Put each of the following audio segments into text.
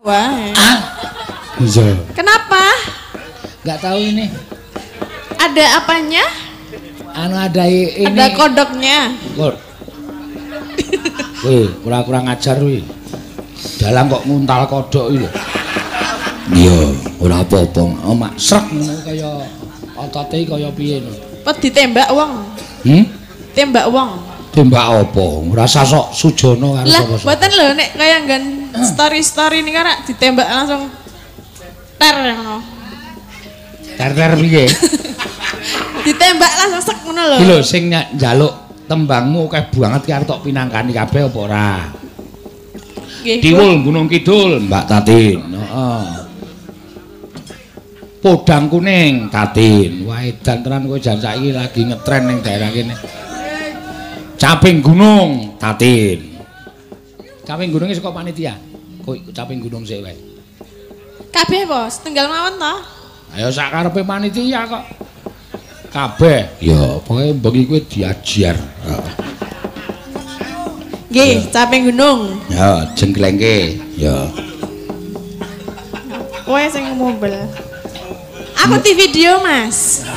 Wah. Iya. Kenapa? Enggak tahu ini. Ada apanya? Anu ada ini. Ada kodoknya. Kok. Wih, kurang-kurang ajar wih. Dalang kok nguntal kodok iki lho. Iya, ora apa-apa. Oh, mak srek ngono kaya otote kaya piye lho. Apa ditembak wong? Hmm? Tembak wong. Tembak apa? Ora usah sok sujono karo Lah, sapa-sapa. mboten lho nek kaya nggon story-story niku rak ditembak langsung ter ngono. Ter-ter piye? Ditembak langsung sek ngono lho. Iki lho sing njaluk tembangmu akeh banget ki arep tok pinangkani kabeh apa ora? Nggih. Tiwul Gunung Kidul, Mbak Tatin. Heeh. Podang Kuning, Tatin. Wah, edan tenan kowe jan saiki lagi ngetren ning daerah kene. Caping Gunung, Tatin. Caping Gunung iki saka panitia. Kowe Caping Gunung sik wae. Kabeh apa? Setunggal mawon to? Ayo sak karepe panitia kok. Kabeh. Ya, pokoke bengi kowe diajar. Heeh. Nggih, Caping Gunung. Ya, jengglengke. Ya. Kowe sing ngumbel. Aku di video, Mas.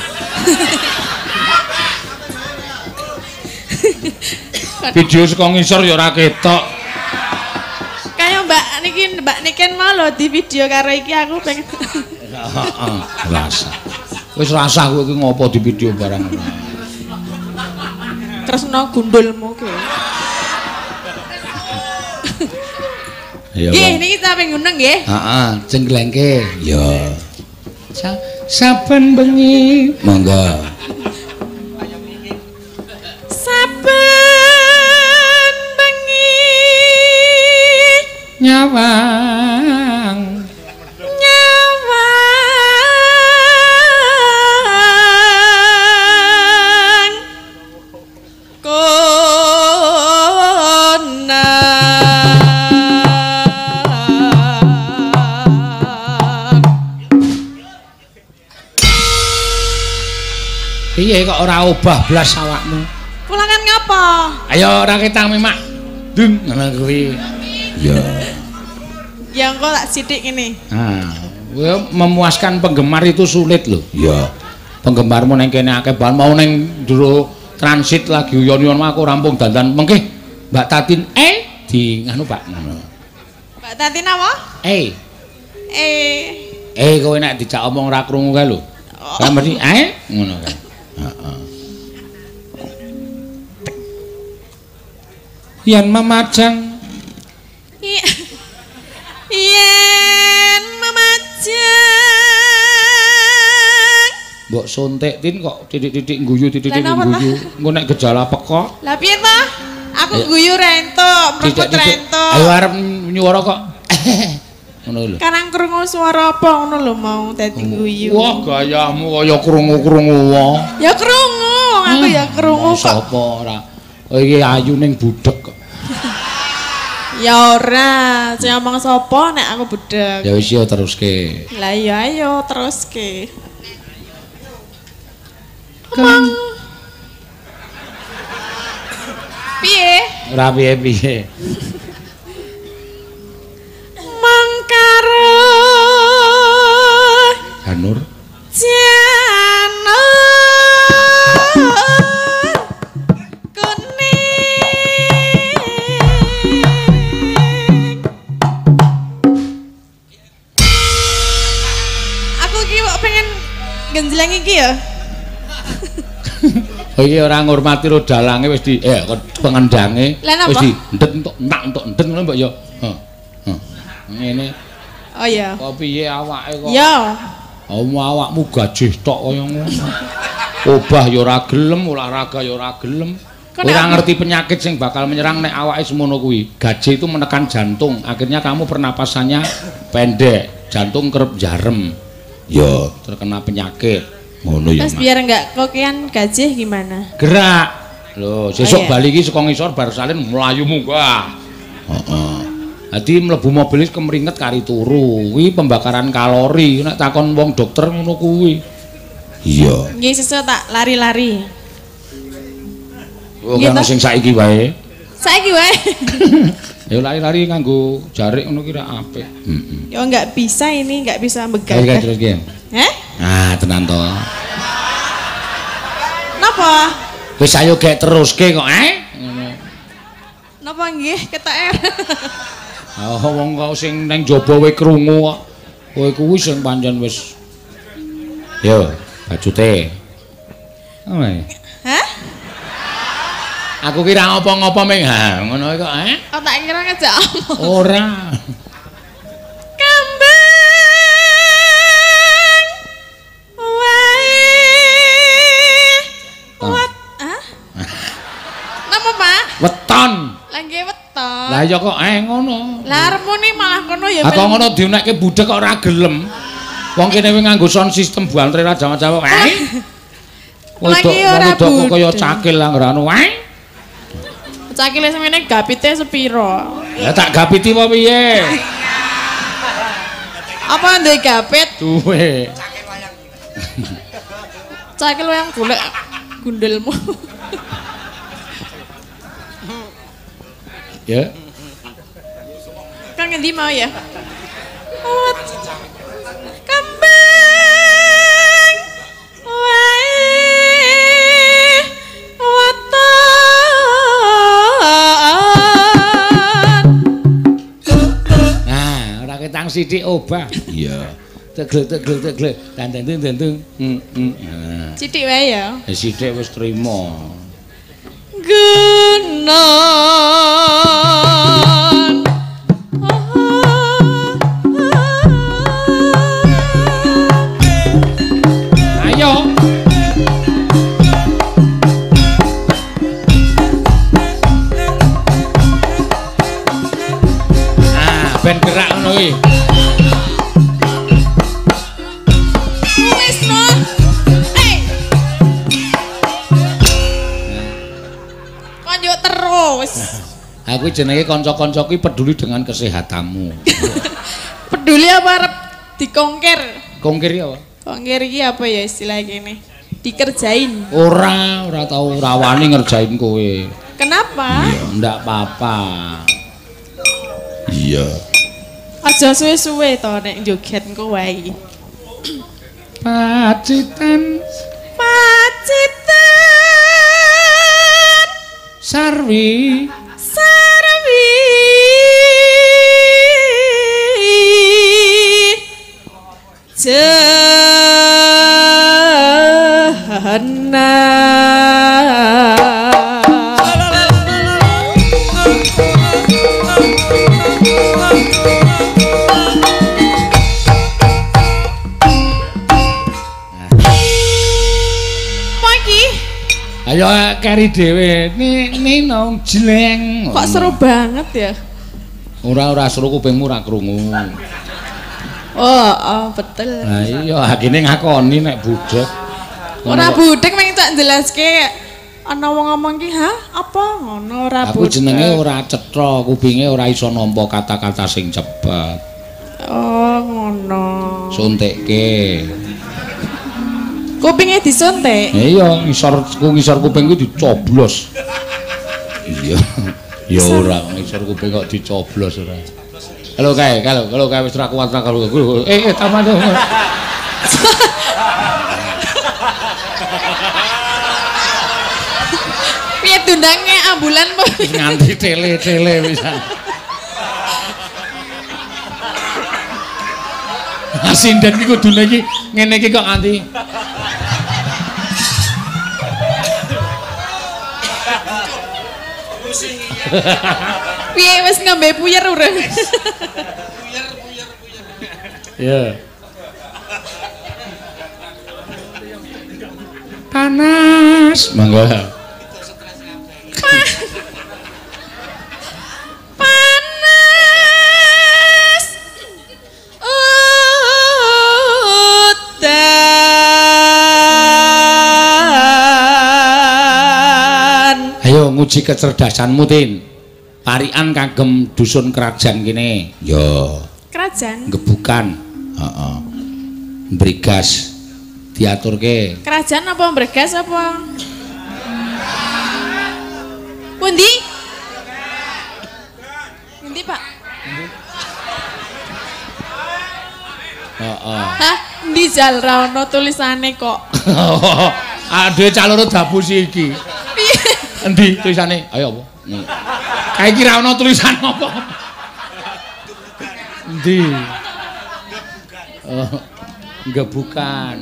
Video saka ngisor ya ora ketok. Kaya Mbak niki, Mbak Niken mau lho di video karo iki aku pengen. Heeh, rasa. Wis rasah kowe iki ngopo di video barang. Tresno gundulmu ki. Ya. Nggih, niki Caping Gunung nggih. Heeh, jengglengke. Ya. Saben bengi. Monggo. Saben bengi nyawang nyawang konang. Piye kok ora obah blas awakmu? Kulangan ngapa? Ayo ora ketang memak. Dung ngono kuwi. Ya. Ya engko tak sithik ngene. Nah, memuaskan penggemar itu sulit lho. Ya. Penggemarmu neng kene akeh banget, mau neng jero transit lagi uyon-uyon aku rampung dandan mengke Mbak Tatin di nganu Pak ngono. Mbak Tatin apa? Kowe nek dijak omong ora krungu kae lho. Lah mesti ngono kae. Heeh. Yen memajang yen memajang mbok suntik Tin kok titik-titik guyu titik-titik guyu. Engko nek gejala pekok. Lah piye ta? Aku guyu ra entuk, mrekut ra entuk. Ayo arep nyuwara kok. Ngono lho. Karang krungu swara apa ngono lho mau dadi guyu. Wah, gayamu kaya krungu-krungu wae. Ya krungu, aku ya krungu kok. Sapa ora? Iki ayu ning budheg kok. Ya ora, sing omong sapa nek aku budheg. Ya wis ya teruske. Lah iya ayo teruske. Omong. Piye? Ora piye-piye. Mangkaro Janur. Janur kuning. Aku iki kok pengen genjleng iki ya. Iki ora ngurmati ro dalange wis di pengendange wis di endet entuk entak entuk endet ngono mbok ya. Heeh. Ngene. Oh iya. Kok piye awake kok? Ya. Awakmu gajih tok kaya ngono. Obah ya ora gelem, olahraga ya ora gelem. Ora ngerti penyakit sing bakal menyerang nek awake semono kuwi. Gajih itu menekan jantung, akhirnya kamu pernapasannya pendek, jantung kerep jarem. Ya, terkena penyakit. Ngono ya. Terus biar enggak kokean gajih gimana? Gerak. Lho, sesuk bali iki saka ngisor bar salin mlayu munggah. Heeh. Dadi mlebu mobil wis kemringet kari turu. Kuwi pembakaran kalori. Nek takon wong dokter ngono kuwi. Iya. Nggih sesuk tak lari-lari. Oh, kan sing saiki wae. Saiki wae. Ya lari-lari nganggo jarik ngono ki ra apik. Heeh. Ya enggak bisa ini, enggak bisa begadang. Terus ki. Heh? Ah, tenan to. Napa? Wis ayo gek teruske kok, eh? Ngono. Napa nggih ketoke? Oh, wong kok sing nang jaba kowe krungu kok. Kowe kuwi sing pancen wis. Yo, bajute. Oh. Hah? Aku kira ngopo-ngopo ming ha ngono kok, eh? Oh, tak kira ngejak omong. Ora. Kembang wae. Wat, ah? Napa, Pak? Weton. Lah nggih weton. Lah ya kok ngono. Lah arepmu ni malah kono ya. Lah kok ngono diunekke budhek kok ora gelem. Wong kene wis nganggo sound system bantre ra jawa-jawa. Eh. Lagi ora wedok kok kaya cakil angger anu wae. Cakile semene gapite sepiro? Ya tak gapiti apa piye? Apa duwe gapit? Duwe. Cakil wayang golek gundelmu. Ya. Kan ngendi mau ya? Kembang wae weton. Nah, ora ketang sithik obah. Iya. Teglek teglek teglek dan dan dan dan. Heeh. Sithik wae ya. Sithik wis trimo. Gunon. Ayo. Ah, ben gerak ngono kuwi. Wis no. Eh. Konjuk terus. Aku jenenge kanca-kanca kuwi peduli dengan kesehatanmu. Peduli apa arep dikongkir? Kongkir ya apa? Kongkir iki apa ya istilah gini? Dikerjain. Ora, ora tau ora wani ngerjain kowe. Kenapa? Iya, ndak apa-apa. Iya. Aja suwe-suwe to nek joget engko wae. Pacitan, Pacitan Sarwi, Sarwi Jahana. Ayo keri dhewe. Ni nong jleng. Kok seru banget ya? Ora ora seru kupingmu ora krungu. Oh, oh betul. Lah iya hakine ngakoni nek budhek. Ora budhek mung tak jelaske ana wong ngomong ki, "Hah, apa?" Ngono ora budhek. Aku jenenge ora cetha, kupinge ora iso nampa kata-kata sing cepet. Oh, ngono. Suntikke. Kupinge disuntik? Iya, ngisor ngisor kuping kuwi dicoblos. Iya. Ya ora, ngisor kuping kok dicoblos ora. Halo kae, kalau kalau kae wis ora kuat ra kalau. Eh, tambah tuh. Piye dundange ambulan po? Nganti tele-tele pisan. Sinden iki kudune iki ngene iki kok nganti. Piye wis ngombe puyer urung? Puyer puyer puyer. Iya. Panas. Mangga. Panas. Udan. Ayo nguji kecerdasanmu, Tin. Parikan kagem dusun kerajaan kene. Ya. Kerajaan? Gebukan. Heeh. Brigas diaturke. Kerajaan apa bregas apa? Pundi? Heeh. Hah, ndi jal ra ono tulisane kok. Ade cah loro dapusi iki. Piye? Endi tulisane? Ayo apa? Kae iki ra ono tulisan apa. Endi? Oh, gebukan.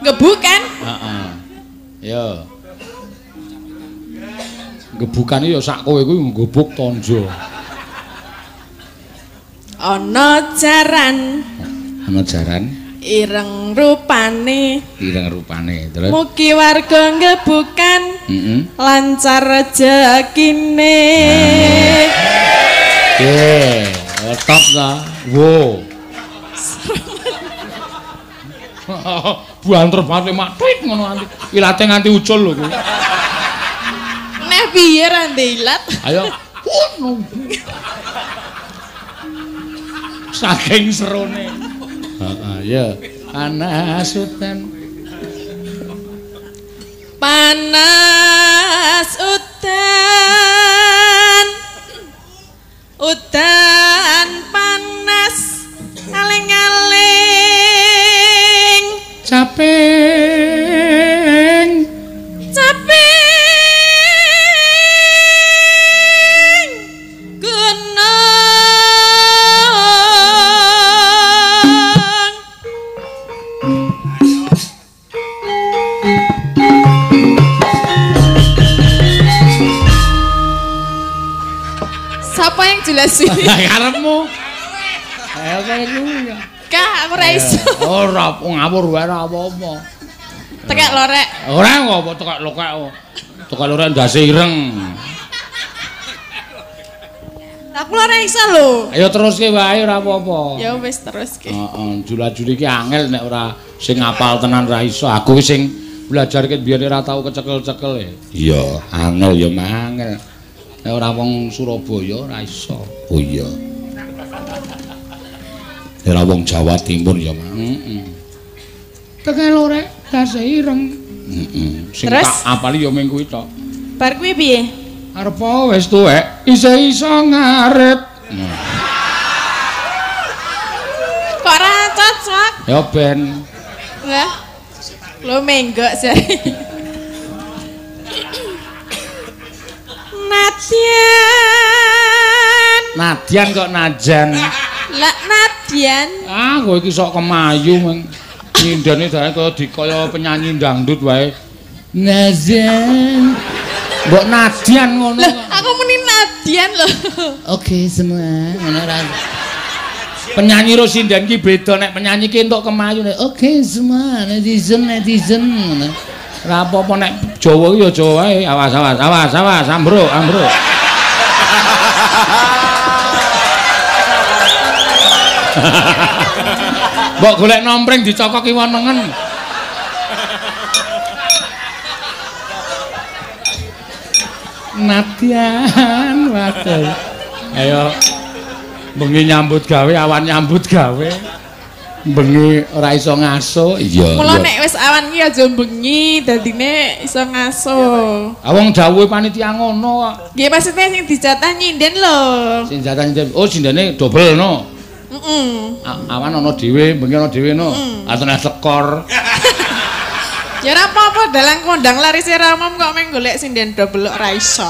Gebukan? Heeh. Ya. Gebukan iki ya sak kowe kuwi nggebuk tonjo. Ana jaran. Ana jaran. Ireng rupane. Ireng rupane. Terus mugi warga gebukan. Heeh. Lancar rejekine. Oke, top ta. Wo. Buanter banget mak tweet ngono nganti ilate nganti ucul lho kuwi. Neh piye ra ndek ilat? Ayo. Saking serone. Heeh, ya. Panas udan. Panas udan. Udan panas aling-aling. Caping. Caping gunung. Siapa yang jelasin? Karepmu. Ayo kowe kuwi. Kak, aku ora iso. Ora ngawur wae ora apa-apa. Tekek lorek. Ora apa tekek lokek. Tekek lorek ndase ireng. Aku ora iso lho. Ayo teruske wae ora apa-apa. Ya wis teruske. Heeh, jula-juli iki angel nek ora sing ngapal tenan ora iso. Aku sing belajar ket biyen ora tau kecekel-cekel e. Iya, angel ya mangel. Nek ora wong Surabaya ora iso. Oh iya. Ora wong Jawa Timur ya, Mas. Heeh. Tekek lorek ndase ireng. Heeh. Sing tak apali ya mung kuwi tok. Bar kuwi piye? Arep wis tuwek, isih iso ngarit. Kok ora cocok? Ya ben. Lah. Lho menggok jare. Nadyan. Nadyan kok najan. Lah Nadyan. Ah, kowe iki sok kemayu meng. Nyindene dae kaya dikaya penyanyi dangdut wae. Najan. Mbok Nadyan ngono. Lah, aku muni Nadyan lho. Oke, semua ngono ra. Penyanyi ro sinden ki beda nek penyanyi ki entuk kemayu nek oke semua netizen netizen ngono. Ora apa-apa nek Jawa ki ya Jawa wae. Awas awas awas awas ambruk ambruk. Mbok golek nompreng dicokok kiwa nengen. Nadyan waduh. Ayo bengi nyambut gawe awan nyambut gawe. Bengi ora iso ngaso. Iya. Mula nek wis awan ki aja bengi dadine iso ngaso. Ah wong dawuhe panitia ngono kok. Nggih maksudnya sing dijatah nyinden lho. Sing jatah nyinden. Oh sindene dobel no. Heeh. Awan ana dhewe, bengi ana dhewe no. Atene tekor. Ya ora apa-apa dalang kondang larise ra umum kok meng golek sinden dobel ora iso.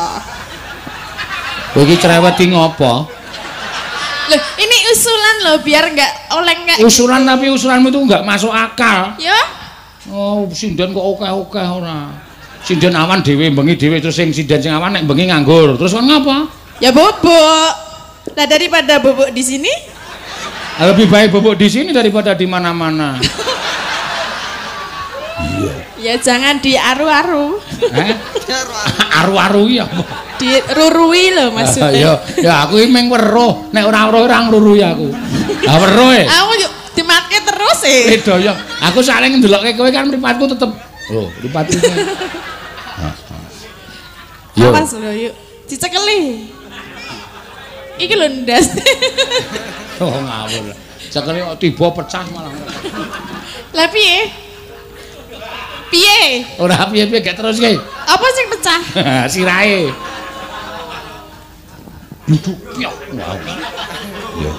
Kowe iki cerewet ki ngopo? Loh, ini usulan loh biar enggak oleng enggak. Usulan gitu. Tapi usulanmu itu enggak masuk akal. Ya. Oh, sinden kok akeh-akeh ora. Sinden awan dhewe, bengi dhewe terus sing sinden sing awan nek bengi nganggur. Terus kon ngapa? Ya bobok. Lah daripada bobok di sini? Lebih baik bobok di sini daripada di mana-mana. Iya. Ya jangan diaru-aru. Eh? Aru-aru ya apa? Dirurui lho maksudnya. Ya, ya aku iki mung weruh, nek ora weruh ora ngrurui aku. Lah weruh e. Aku yo dimatke terus e. Beda ya. Aku saling ndelokke kowe kan mripatku tetep. Lho, mripatku. Heeh. Yo. Awas lho yuk. Dicekeli. Iki lho ndas. Oh ngawur. Cekeli kok tiba pecah malah. Lah piye? Piye? Ora piye-piye gak teruske. Apa sing pecah? Sirahe. Duduk pyok. Wow. Yo.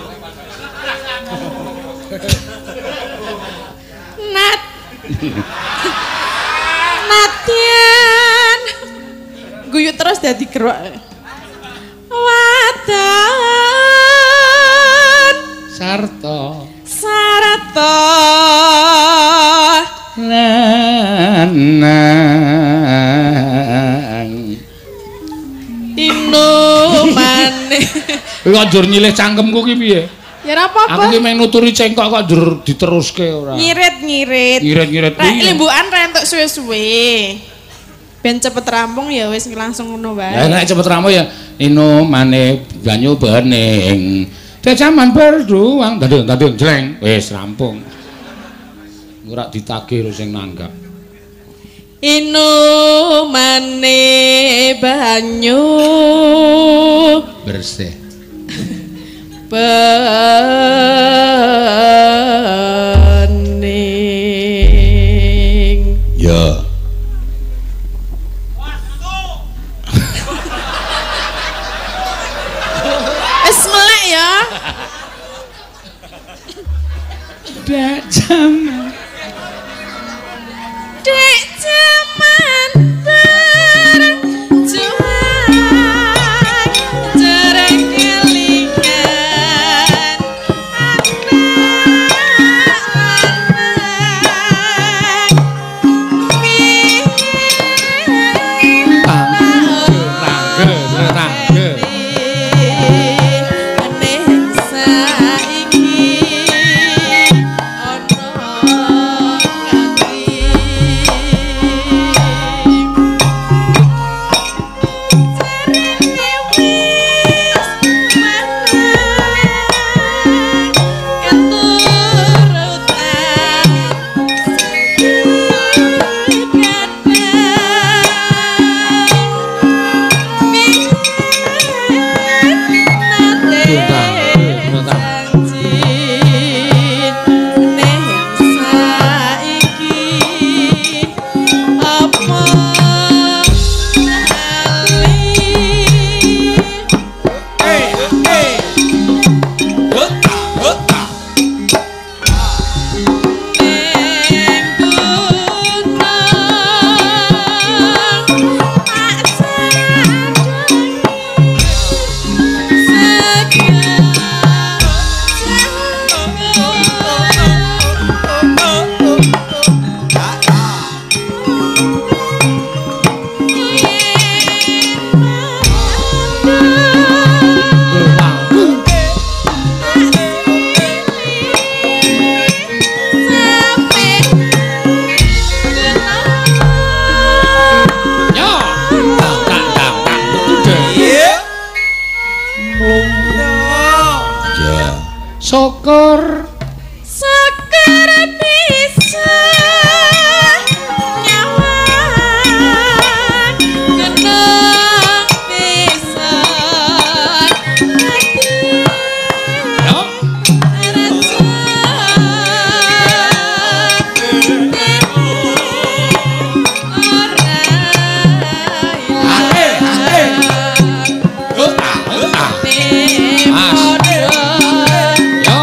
Nadyan. Guyu terus dadi gerok. Wadon sarta sarta lanang inumane. Kok njur nyilih cangkemku ki piye? Ya ora apa-apa. Aku ki meng nuturi cengkok kok njur diteruske ora. Ngirit-ngirit. Ngirit-ngirit piye? Limbukan ra entuk suwe-suwe. Ben cepet rampung ya wis langsung ngono wae. Ya nek cepet rampung ya inumane banyu bening. Dek jaman berjuang dadeng jleng wis rampung. Ora ditagih lho sing nanggap. Inumane banyu bersih. Bening. Ya. Wis melek ya. Dek jaman. Dek jaman berjuang jarang kelingan anak lanang Tangge, ning saiki ana ganti. Jarene wis mangan keturutan sing kadang janji ning saiki apa lali. Ning gunung tak sadangi Ya. Tak tak tak betul. Ya. Syukur Syukur bisa nyawang gunung bisa dadi ya. Raja ora ilang. Mas. Ya.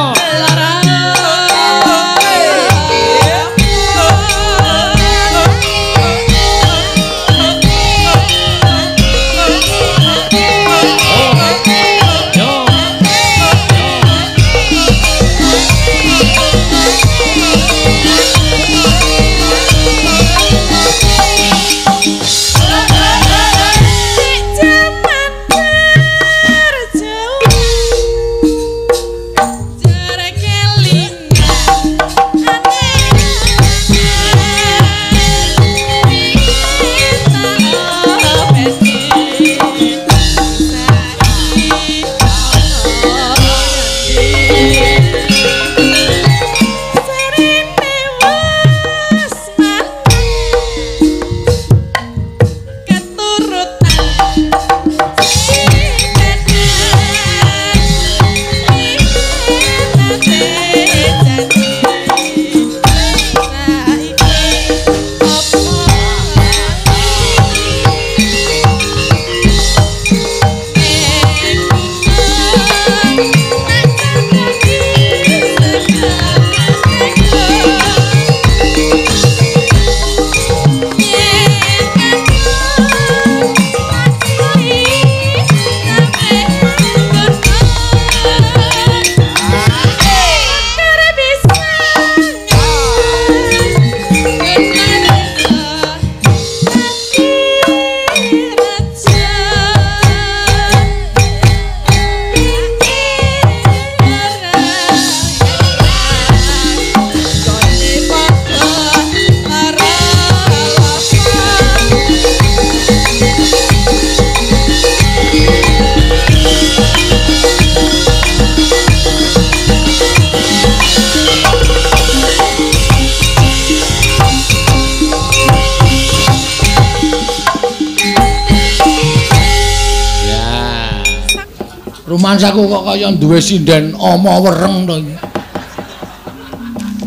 Rumansaku kok kaya duwe sinden ama wereng to iki.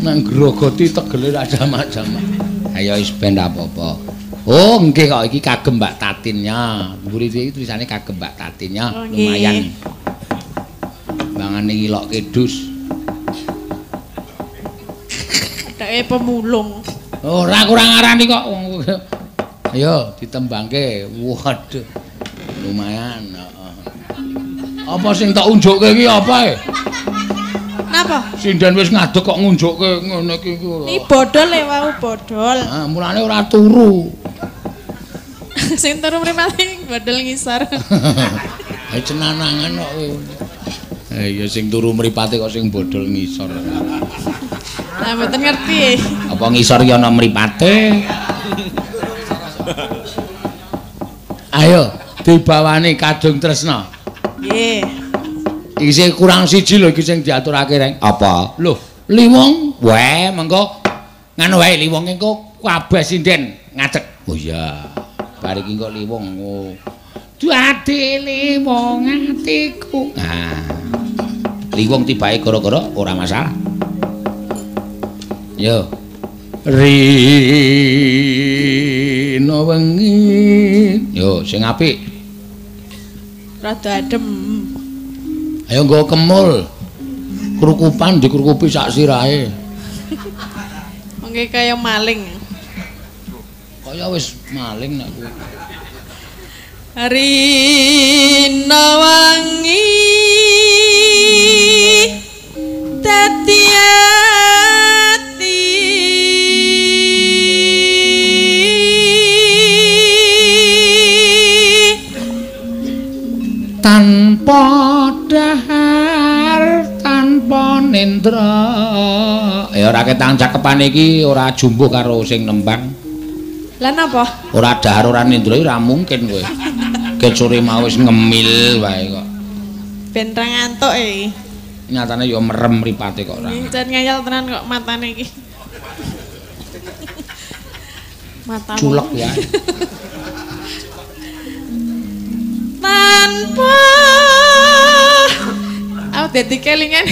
Nek grogoti tegele ra jamak-jamak. Ayo wis ben ra apa-apa. Oh, nggih kok iki kagem Mbak Tatinnya. Mburi iki tulisane kagem Mbak Tatinnya, Oh, nggih. Lumayan. Bangane ngilokke dus. Adake pemulung. Ora kurang arani kok wong. Ayo ditembangke. Waduh. Lumayan, heeh. Apa sing tak unjukke iki apa e? Napa? Sinden wis ngadeg kok ngunjukke ngene iki. Ini bodol e wau bodol. Ah, mulane ora turu. Sing turu mripate bodol ngisor. Ha cenanangan kok kowe. Eh ya sing turu mripate kok sing bodol ngisor. Lah mboten ngerti. Apa ngisor ki ana mripate? Ayo dibawani Kadung Tresna. Nggih. Iki sing kurang siji lho iki sing diaturake Reng. Apa? Lho, liwong. Weh, mengko nganu wae liwong engko kabeh sinden ngadeg. Oh iya. Bar iki engko liwong. Oh. Dadi liwong atiku. Nah. Liwong tibake gara-gara ora masalah. Yo. Rino wengi. Yo sing apik. Rada adem. Ayo nggo kemul. Krukupan dikrukupi sak sirahe. Mengke kaya maling. Kaya wis maling nek kuwi. Rino wengi dadi ati tanpa dahar tanpa nendra. Ya ora ketang cakepane iki ora jumbuh karo sing nembang. Lah napa? Ora dahar ora nendra ora mungkin kowe. Ket sore mau wis ngemil wae kok. Ben ra ngantuk iki. Nyatane ya merem mripate kok ora. Jan ngayal tenan kok matane iki. Matamu. Culek ya. Tanpa aku dadi kelingan.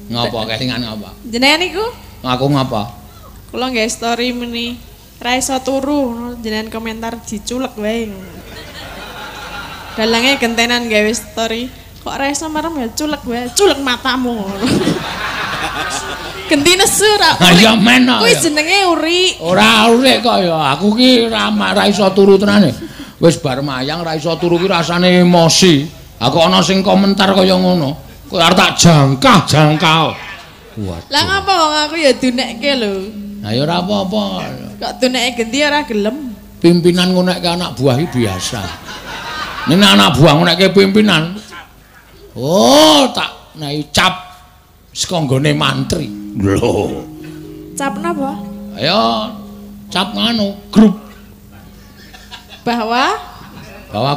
Ngapa kelingan ngapa? Jenengan niku? Aku ngapa? Kula nggawe story meni ra iso turu, jenengan komentar diculek wae. Dalange gentenan gawe story, kok ra iso merem ya culek wae, culek matamu. Genti nesu ra. Ya men. Kuwi jenenge uri. Ora urik kok ya. Aku ki ra iso turu tenane. Wis bar mayang ra iso turu ki rasane emosi. Aku ana sing komentar kaya ngono. Kowe arep tak jangkah-jangkah. Waduh. Lah ngapa wong aku ya dunekke lho. Lah ya ora apa-apa. Kok duneke genti ora gelem. Pimpinan ngunekke anak buah iki biasa. Nek anak buah ngunekke pimpinan. Oh, tak naik cap saka nggone mantri. Lho. Cap napa? Ayo cap nganu grup. Bahwa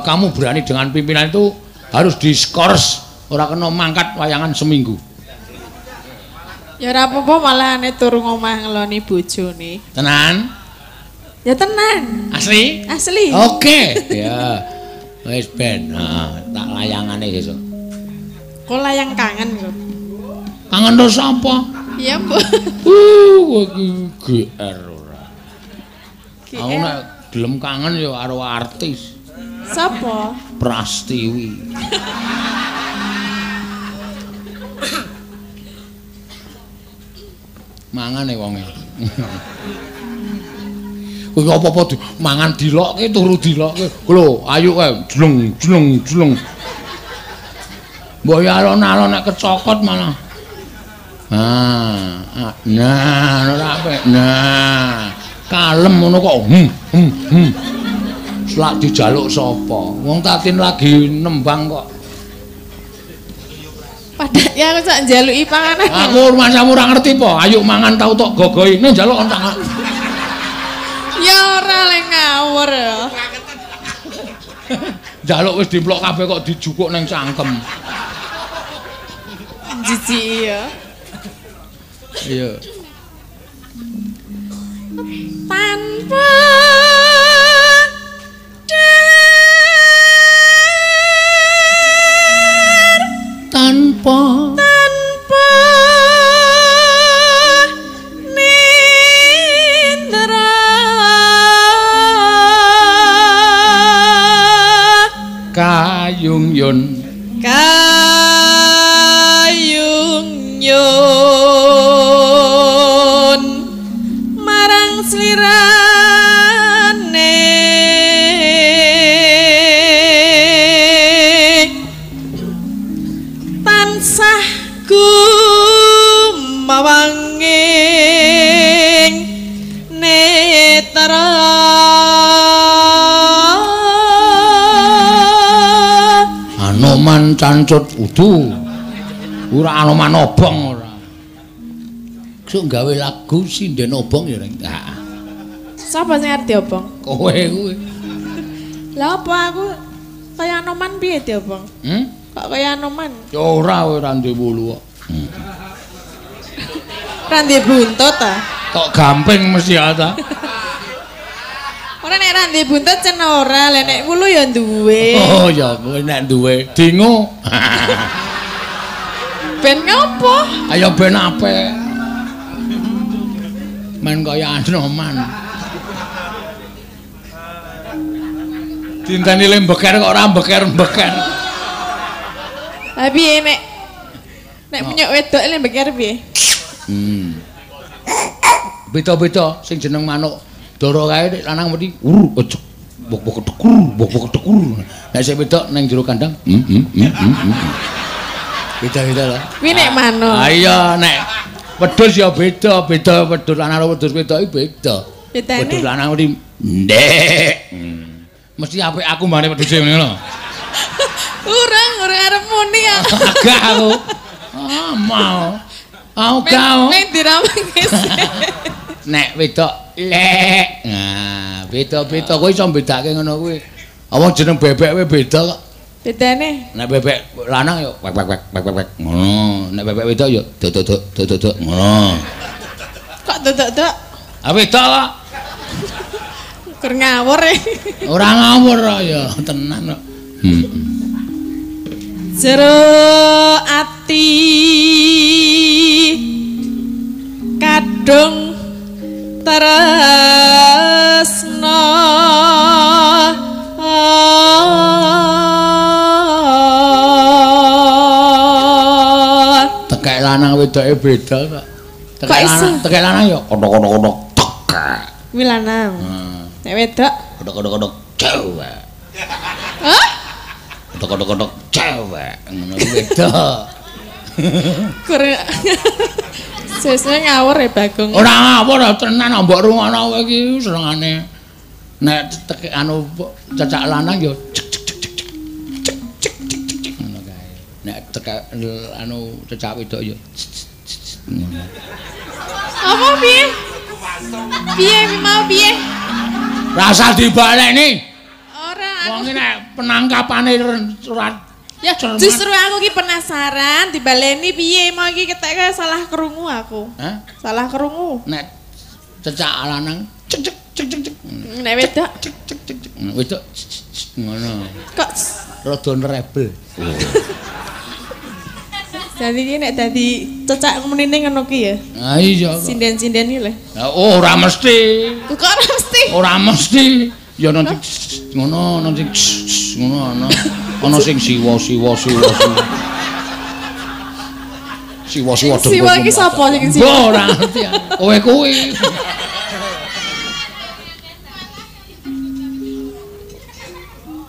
kamu berani dengan pimpinan itu harus diskors, ora kena mangkat wayangan seminggu. Ya ora apa-apa malahane turu ngomah ngeloni bojone. Tenan? Ya tenan. Asli? Asli. Oke. Ya. Wis ben, heeh, tak layangane sesuk. Kok layang kangen kok. Kangen terus apa? Iya, Bu. Kowe iki GR ora. Aku nek gelem kangen ya karo artis. Sapa? Prastiwi. Mangane wonge. Kowe apa-apa mangan dilokke turu dilokke. Lho, ayo kae jleng jleng jleng. Mbok ya alon-alon nek kecokot malah. Ah, nah, ora apik. Nah, kalem ngono kok. Selak dijaluk sapa? Wong Tatin lagi nembang kok. Padahal ya aku sak njaluki panganan. Aku rumahmu ora ngerti po. Ayo mangan tau tok gogoi. Nek njaluk ontang. Ya ora le ngawur ya. Njaluk wis dimplok kabeh kok dijukuk ning cangkem. Jijik ya. Iya. Tanpa Ing netra. Anoman cancut udu. Ora Anoman obong ora. Sok gawe lagu sinden obong ya, Reng. Heeh. Sapa sing arep diobong? Kowe kuwi. Lah apa aku kaya Anoman piye diobong? Hmm? Kok kaya Anoman? Ya ora, ora duwe wulu kok. Ora duwe buntut ta? Kok gamping mesti ya ta? Ora nek ora duwe buntut cen ora, lah nek wulu ya duwe. Oh ya kowe nek duwe dingo. Ben ngopo? Ayo ben apik. Men kaya Anoman. Dinteni le mbeker kok ora mbeker-mbeker. Lah piye nek nek punya wedok le mbeker piye? Beda-beda sing jeneng manuk dara kae nek lanang mesti ur ojek bok-bok dekur bok-bok dekur. Nek sing wedok ning jero kandang Beda-beda lah. Kuwi nek manuk. Ah iya nek wedhus ya beda, beda wedhus lanang karo wedhus wedok iki beda. Bedane wedhus lanang mesti ndek. Mesti apik aku mbane wedhuse ngene lho. Urung, urung arep muni aku. Agak aku. Ah mau. Aku gak. Ning diramengke. Nek wedok lek. Nah, beda-beda kowe iso mbedake ngono kuwi. Apa jeneng bebek kuwi beda kok. Bedane? Nek bebek lanang ya wek wek wek wek wek ngono. Nek bebek wedok ya dok dok dok dok dok ngono. Kok dok dok dok? Ah wedok kok. Kur ngawur e. Ora ngawur ya tenan kok. Jero ati kadung tresna. Tekek lanang wedoke beda kok. Tekek lanang ya kodok-kodok tekek. Kuwi lanang. Nek wedok kodok-kodok cewek. Hah? Kodok-kodok cewek ngono kuwi wedok. Kurang sesuk ngawur ya Bagong. Ora ngawur tenan mbok rungokno kowe iki senengane. Nek tekek anu cecak lanang ya cek cek cek cek cek cek cek cek ngono kae. Nek tekek anu cecak wedok ya ngono. Apa piye? Piye mau piye? Rasa dibaleni. Ora aku. Wong nek penangkapane surat ya justru aku ki penasaran dibaleni piye mau iki ketek salah krungu aku. Hah? Salah krungu. Nek cecak lanang cek cek cek cek cek. Nek wedok cek cek cek cek. Wedok ngono. Kok rada rebel. Jadi ki nek dadi cecak menine ngono ki ya. Ha iya. Sinden-sinden iki lho. Oh ora mesti. Kok ora mesti? Ora mesti. Ya nanti ngono, nanti ngono ana. Ana sing siwa siwa siwa siwa. Siwa siwa dengkul. Siwa iki sapa sing siwa? Ora ngerti aku. Kowe kuwi.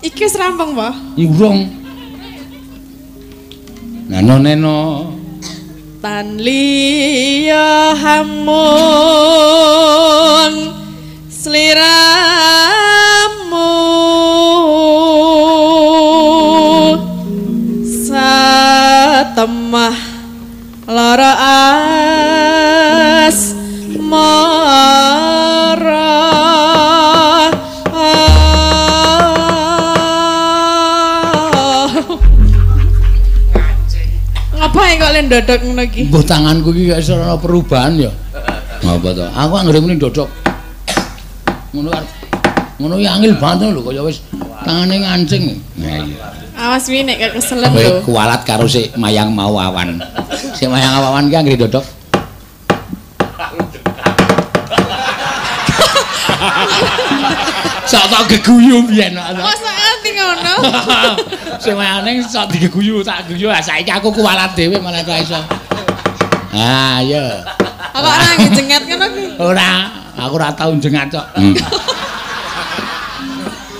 Iki wis rampung, Pak? Urung. Nano neno tan liya hamun sliramu satemah lara asmara. Apa kok le ndodok ngono iki? Mbuh tanganku iki gak iso ana perubahan ya. Ngapa to? Aku anggere muni ndodok. Ngono arep ngono ya angel banget lho kaya wis tangane ngancing. Nah iya. Awas wi nek keselen lho. Kowe kualat karo sik mayang mau awan. Sik mayang awan ki anggere ndodok. Sok tok geguyu biyen kok. Mosok nganti ngono. Sing mayane sok digeguyu tak guyu. Ah saiki aku kuwalat dhewe malah ora iso. Ah iya. Kok ora ngejengat ngono ki? Ora, aku ora tau njengat kok.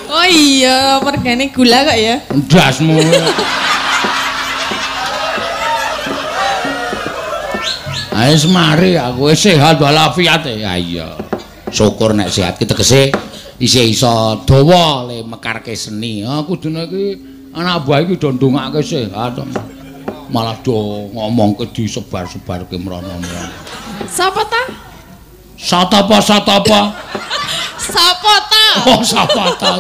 Oh iya, mergane gula kok ya. Ndasmu. Wis mari aku wis sehat walafiat. Ya iya. Syukur nek sehat ki tegese isih iso dawa le mekarke seni. Ah kudune iki anak buah iki do ndongake sehat. Malah do ngomongke disebar-sebarke mrono-mrono. Sapa ta? Satapa satapa? Sapa ta? Oh, sapa ta.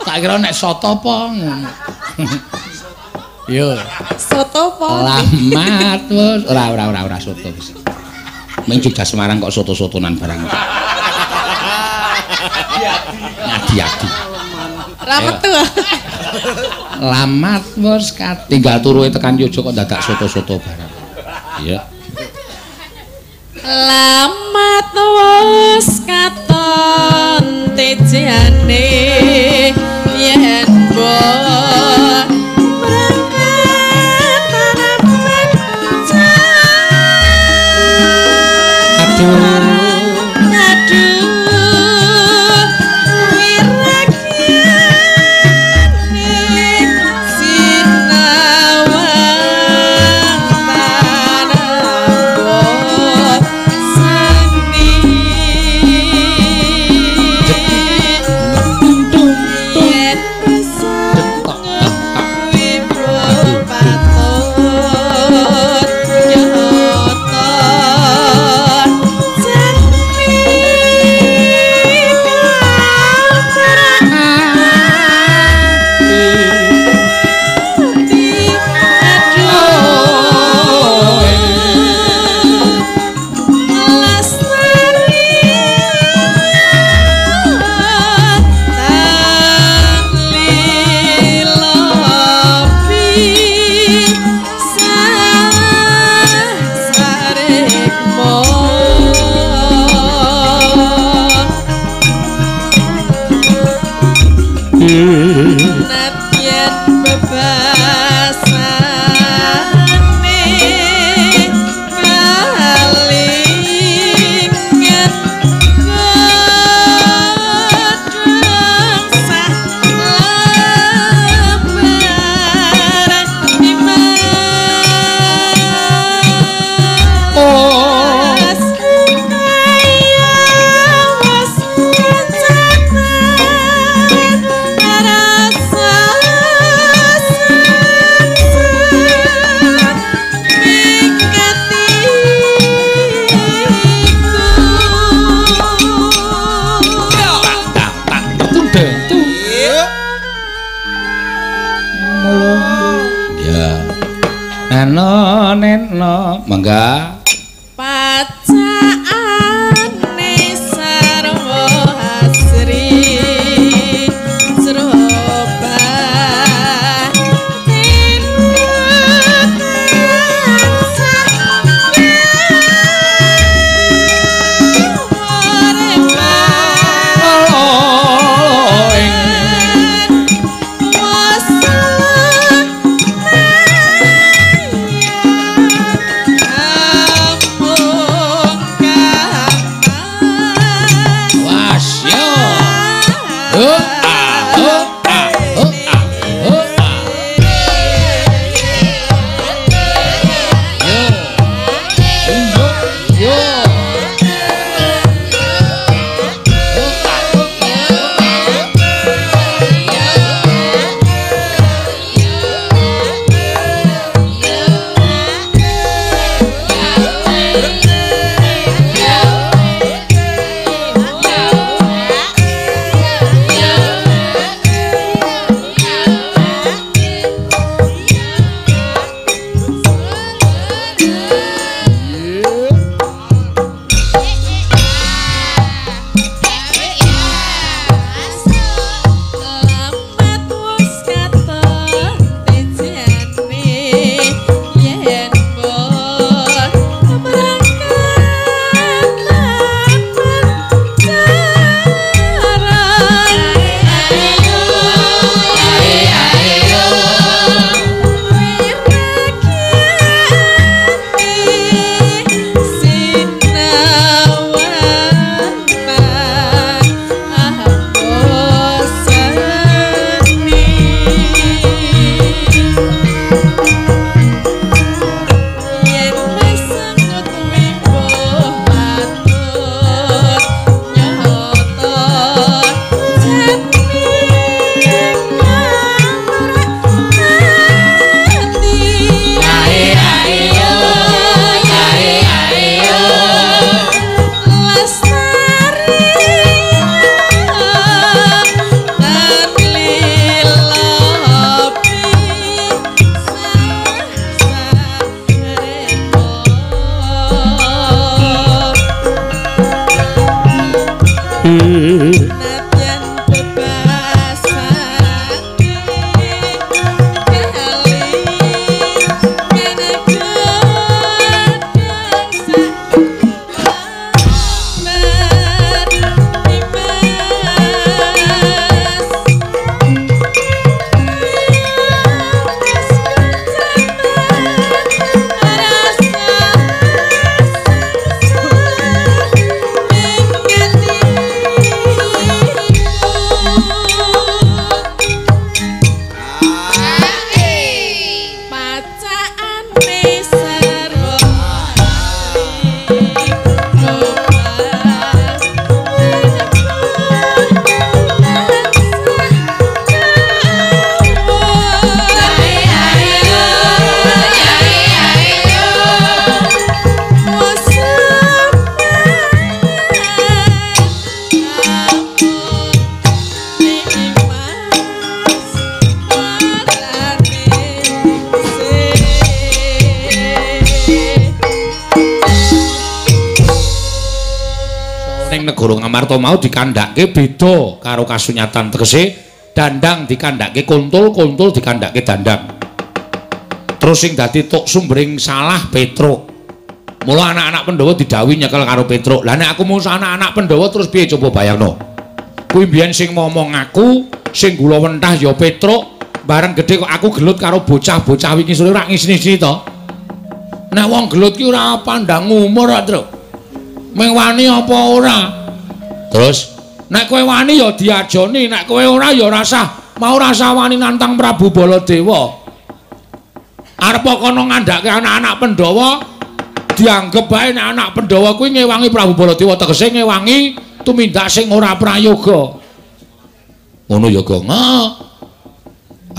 Tak kira nek satapa ngono. Yo. Soto apa? Lamat wis ora ora ora ora soto wis. Ming Jogja Semarang kok soto-sotonan barang. Ngadi-adi. Ra metu. Lamat wis tinggal turuhe tekan Yogya kok dadak soto-soto barang. Iya. Lamat wis katon tejane yen bo Mangga pacaane sarwa asri sroba yen Nadyan bebasane kali godhong sak Mas Ning negara Ngamarta mau dikandhake beda karo kasunyatan, tegese dandang dikandhake kuntul, kuntul dikandhake dandang. Terus sing dadi tuk sumbering salah Petruk. Mula anak-anak Pandhawa didhawuhi nyekel karo Petruk. Lah nek aku musuh anak-anak Pandhawa terus piye coba bayangno. Kuwi mbiyen sing momong aku, sing gula wentah ya Petruk, bareng gedhe kok aku gelut karo bocah-bocah wingi sore ora ngisini-isini to. Nek wong gelut ki ora pandang umur, Truk. Ming wani apa ora? Terus nek kowe wani ya diajoni, nek kowe ora ya rasah mau rasah wani nantang Prabu Baladewa. Arep kono ngandhake anak-anak Pandhawa dianggep bae nek anak Pandhawa kuwi ngewangi Prabu Baladewa, tegese ngewangi tumindak sing ora prayoga. Ngono ya, Gong. Heeh.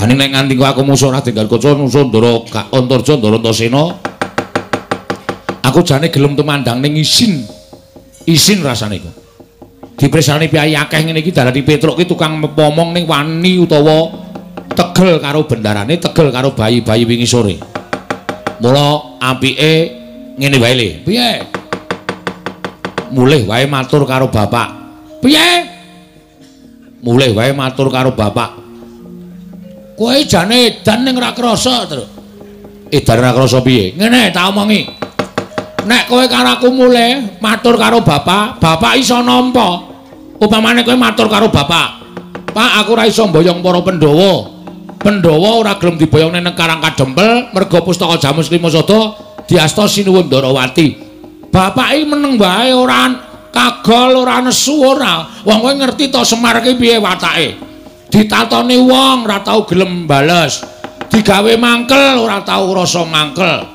Ane nek nganti aku musuh Raden Garukaca, musuh Ndara Antarja, Ndara Antasena, aku jane gelem tumandang ning isin. Isin rasane iku. Dipresani piyayi akeh ngene iki darani Petruk ki tukang momong ning wani utawa tegel karo bendarane, tegel karo bayi-bayi wingi sore. Mula apike ngene wae le. Piye? Mulih wae matur karo bapak. Piye? Mulih wae matur karo bapak. Kowe jane edan ning ora krasa, Truk. Edan ora krasa piye? Ngene tak omongi. Nek kowe karo aku mulih matur karo bapak, bapak iso nampa. Upamane kowe matur karo bapak, "Pak, aku ora iso mboyong para Pandhawa. Pandhawa ora gelem diboyong nang Karang Kadempel merga pustaka Jamus Lima Sada diasta Sinuwun Ndarawati." Bapak iki meneng wae, ora kagol, ora nesu ora. Wong kowe ngerti to Semar ki piye watake. Ditatoni wong ora tau gelem bales. Digawe mangkel ora tau rasa mangkel.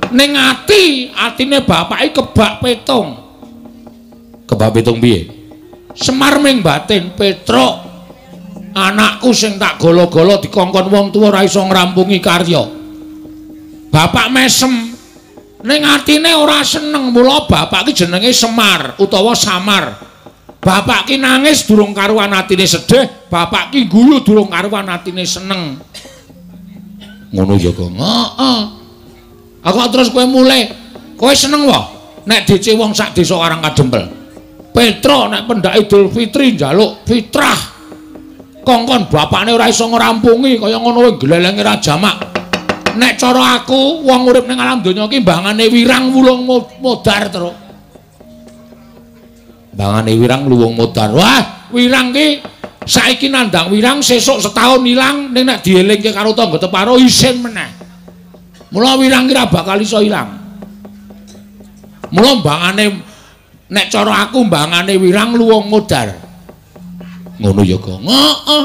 Ning ati, atine bapake kebak petung. Kebak petung piye? Semar ming batin, Petruk, anakku sing tak golo-golo dikongkon wong tuwa ora iso ngrampungi karya. Bapak mesem. Ning atine ora seneng, mula bapak ki jenenge Semar utawa Samar. Bapak ki nangis durung karuan atine sedih, bapak ki guyu durung karuan atine seneng. Ngono ya, Gong. Heeh. Aku terus kowe mulih, kowe seneng wae nek DC wong sak desa Karang Kadempel. Petruk nek pendak Idul Fitri njaluk fitrah. Kongkon bapakne ora iso ngrampungi kaya ngono kowe glelenge ra jamak. Nek cara aku wong urip ning alam donya iki mbangane wirang wulung modar, Truk. Mbangane wirang luwung modar. Wah, wirang ki saiki nandang wirang sesuk setahun ilang, ning nek dielingke karo tangga teparo isin meneh. Mula wirang ki ora bakal iso ilang. Mula mbangane nek cara aku mbangane wirang luwung modar. Ngono ya, Gong. Heeh.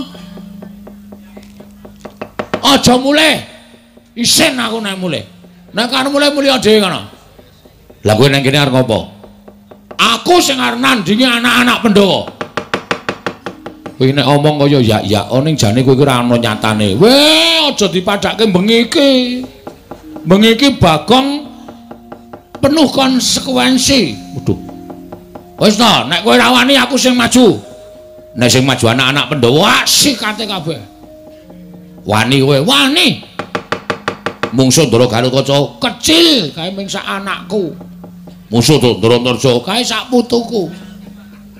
Aja mulih. Isin aku nek mulih. Nek arep mulih mulih dhewe ngono. Lah kowe nang kene arep ngopo? Aku sing arep nandingi anak-anak Pandhawa. Kowe nek omong kaya yak-yak ning jane kowe iki ora ana nyatane. Weh, aja dipadhake bengi iki. Bengi iki Bagong penuh konsekuensi. Waduh. Wis ta, nek kowe ra wani aku sing maju. Nek sing maju anak-anak Pandhawa sikate kabeh. Wani kowe, wani. Mungsuh Ndara Garukaca kecil kae ming sak anakku. Musuh Ndara Antarja kae sak putuku.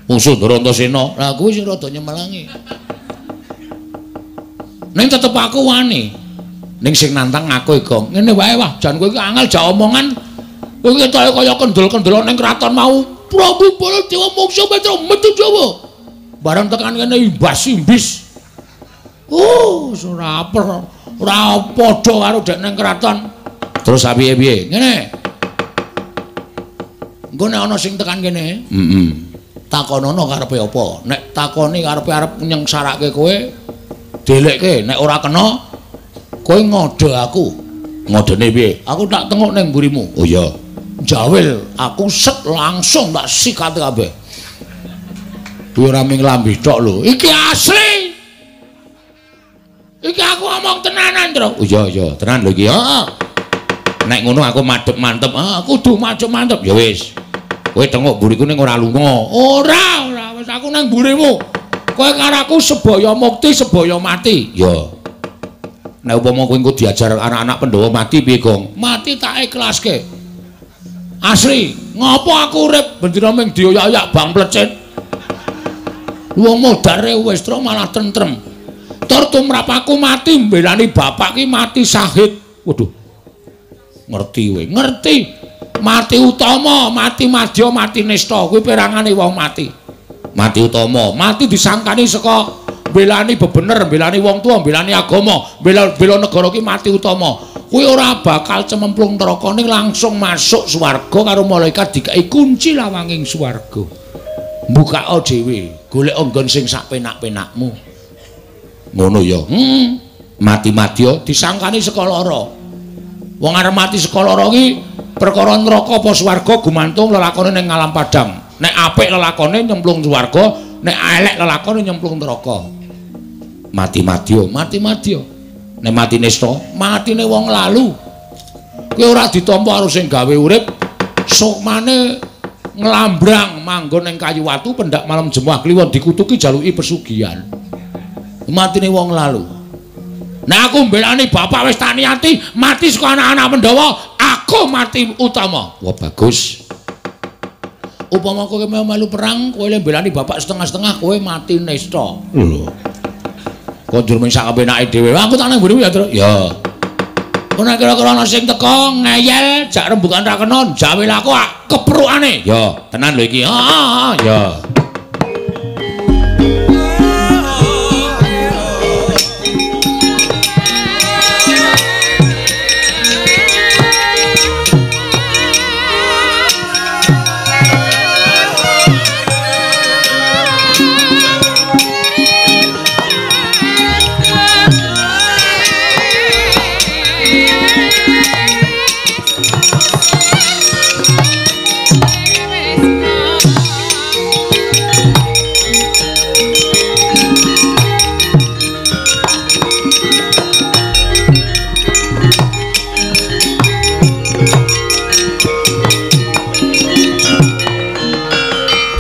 Musuh Ndara Antasena. Lah kuwi sing rada nyemelangi. Ning tetep aku wani. Ning sing nantang aku Gong. Ngene wae wah, jan kowe iki angel jak omongan. Kowe iki ketoke kaya kendel-kendel ning kraton mau. Prabu Baladewa moksa Petra metu Jawa. Bareng tekan kene imbas-imbis. Oh, ora padha karo dek ning kraton. Terus piye-piye? Ngene. Engko nek ana sing tekan kene, heeh. Takonono karepe apa? Nek takoni karepe arep nyengsarake kowe, delekke. Nek ora kena, kowe ngode aku. Ngodene piye? Aku tak tengok ning mburimu. Oh iya. Jawil, aku set langsung tak sikat kabeh. Kuwi ora mung lambe tok lho. Iki asli. Iki aku ngomong tenanan, Tru. Oh iya iya, tenan lho iki. Heeh. Nek ngono aku madhep mantep. Ah, kudu madhep mantep. Ya wis. Kowe tengok mburiku ning ora lunga. Ora, ora wis aku nang mburimu. Kowe karo aku sebaya mukti, sebaya mati. Ya. Nek upama kowe engko diajar anak-anak Pandhawa mati piye, Gong? Mati tak ikhlaske. Asli, ngopo aku urip bendina ming dioyak-oyak bang plecit. Wong modare wis tru malah tentrem. Tur tumrap aku mati mbelani bapak ki mati syahid. Waduh. Ngerti kowe, ngerti. Mati utama, mati madya, mati nista, kuwi perangane wong mati. Mati utama, mati disangkani saka mbelani bebener, mbelani wong tua, mbelani agama, bela negara ki mati utama. Kuwi ora bakal cememplung neraka ning langsung masuk swarga karo malaikat dikai kunci lawanging swarga. Mbukao dhewe, golek nggon sing sak penak-penakmu. Ngono ya. Mati madya disangkani saka lara. Wong arep mati saka lara ki perkara neraka apa swarga gumantung lelakone ning alam padang. Nek apik lelakone nyemplung swarga, nek elek lelakone nyemplung neraka. Mati madya, mati madya. Nek mati nista, matine wong lalu. Kuwi ora ditampa karo sing gawe urip, sukmane nglambrang manggon ning kayu watu pendak malam Jemuah Kliwon dikutuki jaluki pesugihan. Matine wong lalu. Nek aku mbelani bapak wis tak niati mati saka anak-anak Pandhawa, aku mati utama. Wah bagus. Upama kowe melu perang, kowe le mbelani bapak setengah-setengah, kowe mati nista. Lho. Kok njur mung sak kepenake dhewe. Aku tak nang mburimu ya, Tru. Ya. Kowe nek kira-kira ana sing teko ngeyel jak rembugan ra kena, jawil aku keprukane. Ya, tenan lho iki. Heeh, ya.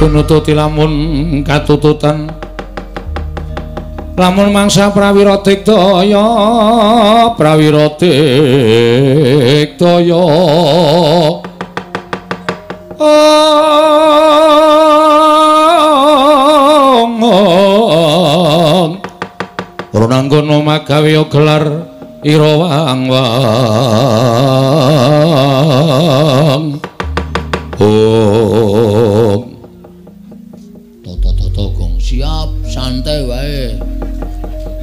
Tunututi lamun katututan lamun mangsa prawira digdaya prawira digdaya ong ora magawe gelar ira wang wang ong. Toto gong siap santai wae.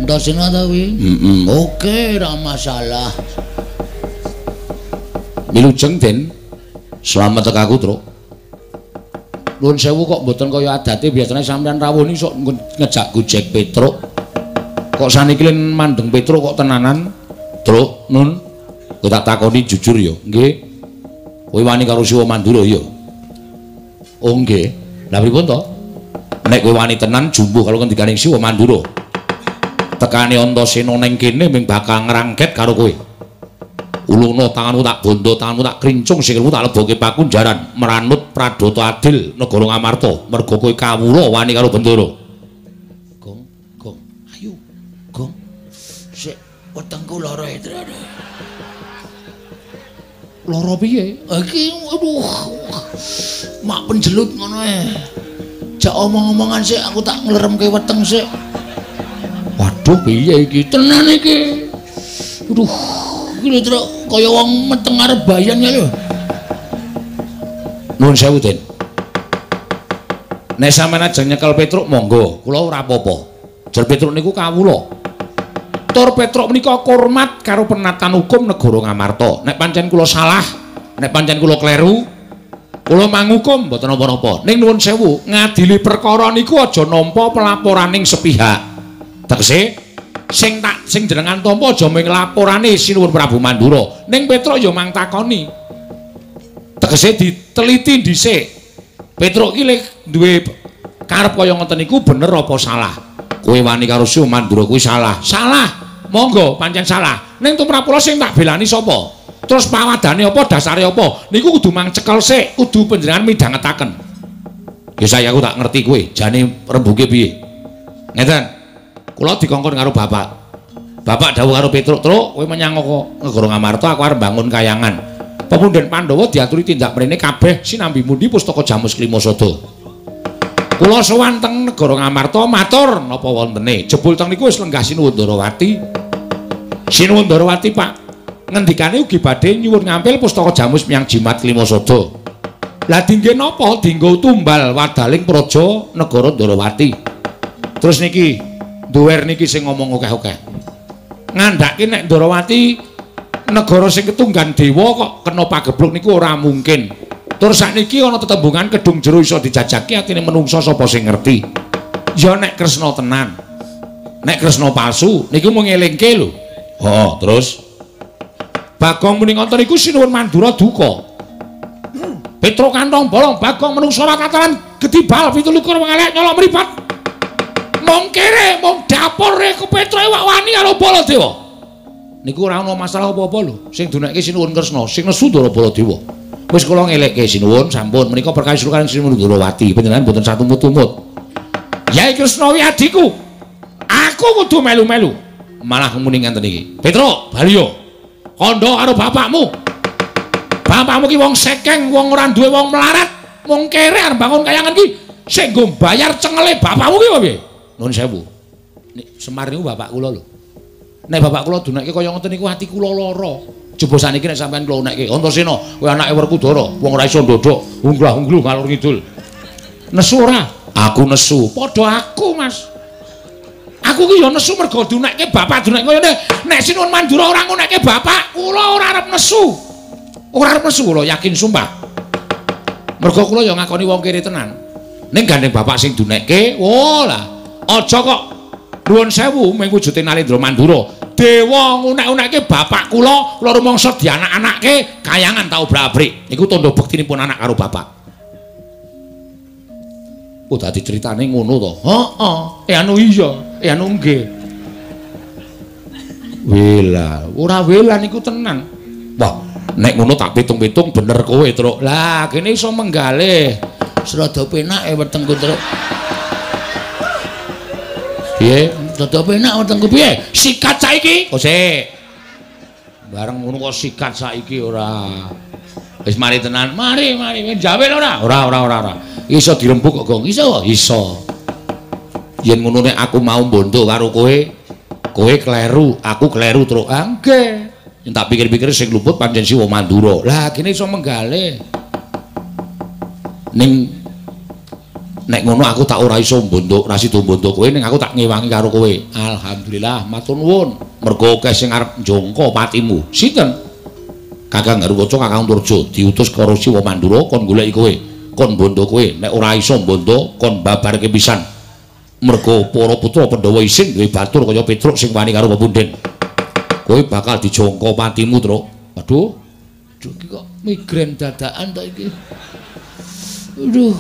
Antasena ta kuwi? Heeh. Oke, ora masalah. Wilujeng Den. Slamet tekaku, Truk. Nuwun sewu kok mboten kaya adate biasane sampeyan rawuh niki sok ngejak gojek Petruk. Kok saniki len mandeng Petruk kok tenanan, Truk, Nun. Kowe tak takoni jujur ya, nggih. Kowe wani karo Siwa Mandura ya? Oh nggih. Lah pripun to? Nek kowe wani tenan jumbuh karo ngendikaning Siwa Mandura. Tekane Antasena ning kene ming bakal ngrangket karo kowe. Uluna tanganmu tak bondo, tanganmu tak krincung, sikilmu tak leboke pakunjaran, meranut pradata adil negara Ngamarta, merga kowe kawula wani karo Bendara. Gong, gong, ayo, gong. Sik, wetengku lara e, Lara piye? Iki aduh. Mak penjelut ngono e. Jak omong-omongan sik aku tak ngleremke weteng sik. Waduh piye iki? Tenan iki. Aduh, iki lho Truk kaya wong meteng arep bayan ya lho. Nuwun sewu, Den. Nek sampeyan ajeng nyekel Petruk monggo, kula ora apa-apa. Jer Petruk niku kawula. Tur Petruk menika hormat karo penatan hukum negara Ngamarta. Nek pancen kula salah, nek pancen kula kleru, kula mangukum mboten napa-napa. Ning nuwun sewu, ngadili perkara niku aja nampa pelaporaning sepihak. Tegese sing tak sing jenengan tampa aja mung laporane Sinuwun Prabu Mandura. Ning Petruk ya mang takoni. Tegese diteliti dhisik. Petruk ki lek duwe karep kaya ngoten niku bener apa salah? Kowe wani karo Sinuwun Mandura kuwi salah. Salah. Monggo pancen salah. Ning tumrap kula sing tak belani sapa? Terus pawadane apa, dasare apa? Niku kudu mang cekel sik, kudu panjenengan midhangetaken. Ya saya aku tak ngerti kowe, jane rembuke piye. Ngeten. Kula dikongkon karo bapak. Bapak dawuh karo Petruk, "Truk, kowe menyang negara Ngamarta, aku arep bangun kayangan." Pepunden Pandhawa diaturi tindak mrene kabeh sinambi mundi pustaka Jamus Klimasada. Kula sowan teng negara Ngamarta matur napa wontene. Jebul teng niku wis lenggah Sinuwun Ndarawati. Sinuwun Ndarawati, Pak, ngendikane ugi badhe nyuwun ngampil pustaka Jamus menyang Jimat Klimasada. Lah dingge napa? Dinggo tumbal wadaling praja negara Ndarawati. Terus niki duwer niki sing ngomong akeh-akeh. Ngandhake nek Ndarawati negara sing ketunggan dewa kok kena pagebluk niku ora mungkin. Terus sakniki ana tetembungan kedung jero iso dijajaki atine menungsa sapa sing ngerti. Ya nek Kresna tenan. Nek Kresna palsu niku mung ngelingke lho. Heeh, terus Bagong muni ngoten niku Sinuwun Mandura duka. Petruk kantong bolong Bagong menungsa ora katalan gedibal 27 wong elek nyolok mripat. Mung kere, mung dapure ku Petruk wak wani karo Baladewa. Niku ora ana masalah apa-apa lho. Sing dunekke Sinuwun Kresna, sing nesu Ndara Baladewa. Wis kula ngelekke Sinuwun sampun menika perkawis kaliyan Sinuwun Ndarawati panjenengan mboten satumut-tumut. Yai Kresna wi adhiku. Aku kudu melu-melu. Malah muni ngenten iki. Petruk, bali yo. Kandha karo bapakmu. Bapakmu ki wong sekeng, wong ora duwe, wong melarat, wong kere arep bangun kayangan ki sing nggo bayar cengele bapakmu ki piye? Nuwun sewu. Nek Semar niku bapak kula lho. Nek bapak kula dunekke kaya ngoten niku ati kula lara. Coba saniki nek sampean kula unekke, Antasena, kowe anake Werkudara, wong ora iso ndodhok, ungglah-unggluh ngalor ngidul. Nesu ora? Aku nesu. Padha aku, Mas. Aku ki ya nesu mergo dunekke bapak dunekke kaya ngene. Nek Sinuwun Mandura ora ngunekke bapak, kula ora arep nesu. Ora arep nesu kula yakin sumpah. Mergo kula ya ngakoni wong kere tenan. Ning gandeng bapak sing dunekke, oh lah, aja kok nuwun sewu mung wujude Nalendra Mandura. Dewa ngunek-unekke bapak kula, kula rumangsa dianak-anake kayangan tau obrak-abrik. Niku tandha bektinipun anak karo bapak. Oh dadi critane ngono to. Heeh. Anu iya, anu nggih. Wela, ora wela niku tenan. Wah, nek ngono tak pitung-pitung bener kowe, Truk. Lah, kene iso menggalih. Serada penake wetengku, Truk. Piye? Rada penak wetengku piye? Sikat saiki. Oh sik. Bareng ngono kok sikat saiki ora. Wis mari tenan. Mari, mari. Jawel ora? Ora, ora, ora, ora. Iso dirembuk kok, Gong. Iso? Iso. Yen ngono nek aku mau mbondo karo kowe, kowe kleru, aku kleru, Truk. Ah, nggih. Yen tak pikir-pikir sing luput pancen Siwa Mandura. Lah, kene iso menggalih. Ning nek ngono aku tak ora iso mbondo, ora sida mbondo kowe, ning aku tak ngewangi karo kowe. Alhamdulillah, matur nuwun. Mergo akeh sing arep njongko patimu. Sinten? Kakang Garuwaca, Kakang Antarja diutus karo Siwa Mandura kon goleki kowe, kon mbondo kowe. Nek ora iso mbondo, kon babarke pisan. Mergo para putra Pandhawa isin duwe batur kaya Petruk sing wani karo pepunden. Kowe bakal dijongko patimu, Truk. Aduh. Aduh iki kok migrain dadakan to iki. Aduh.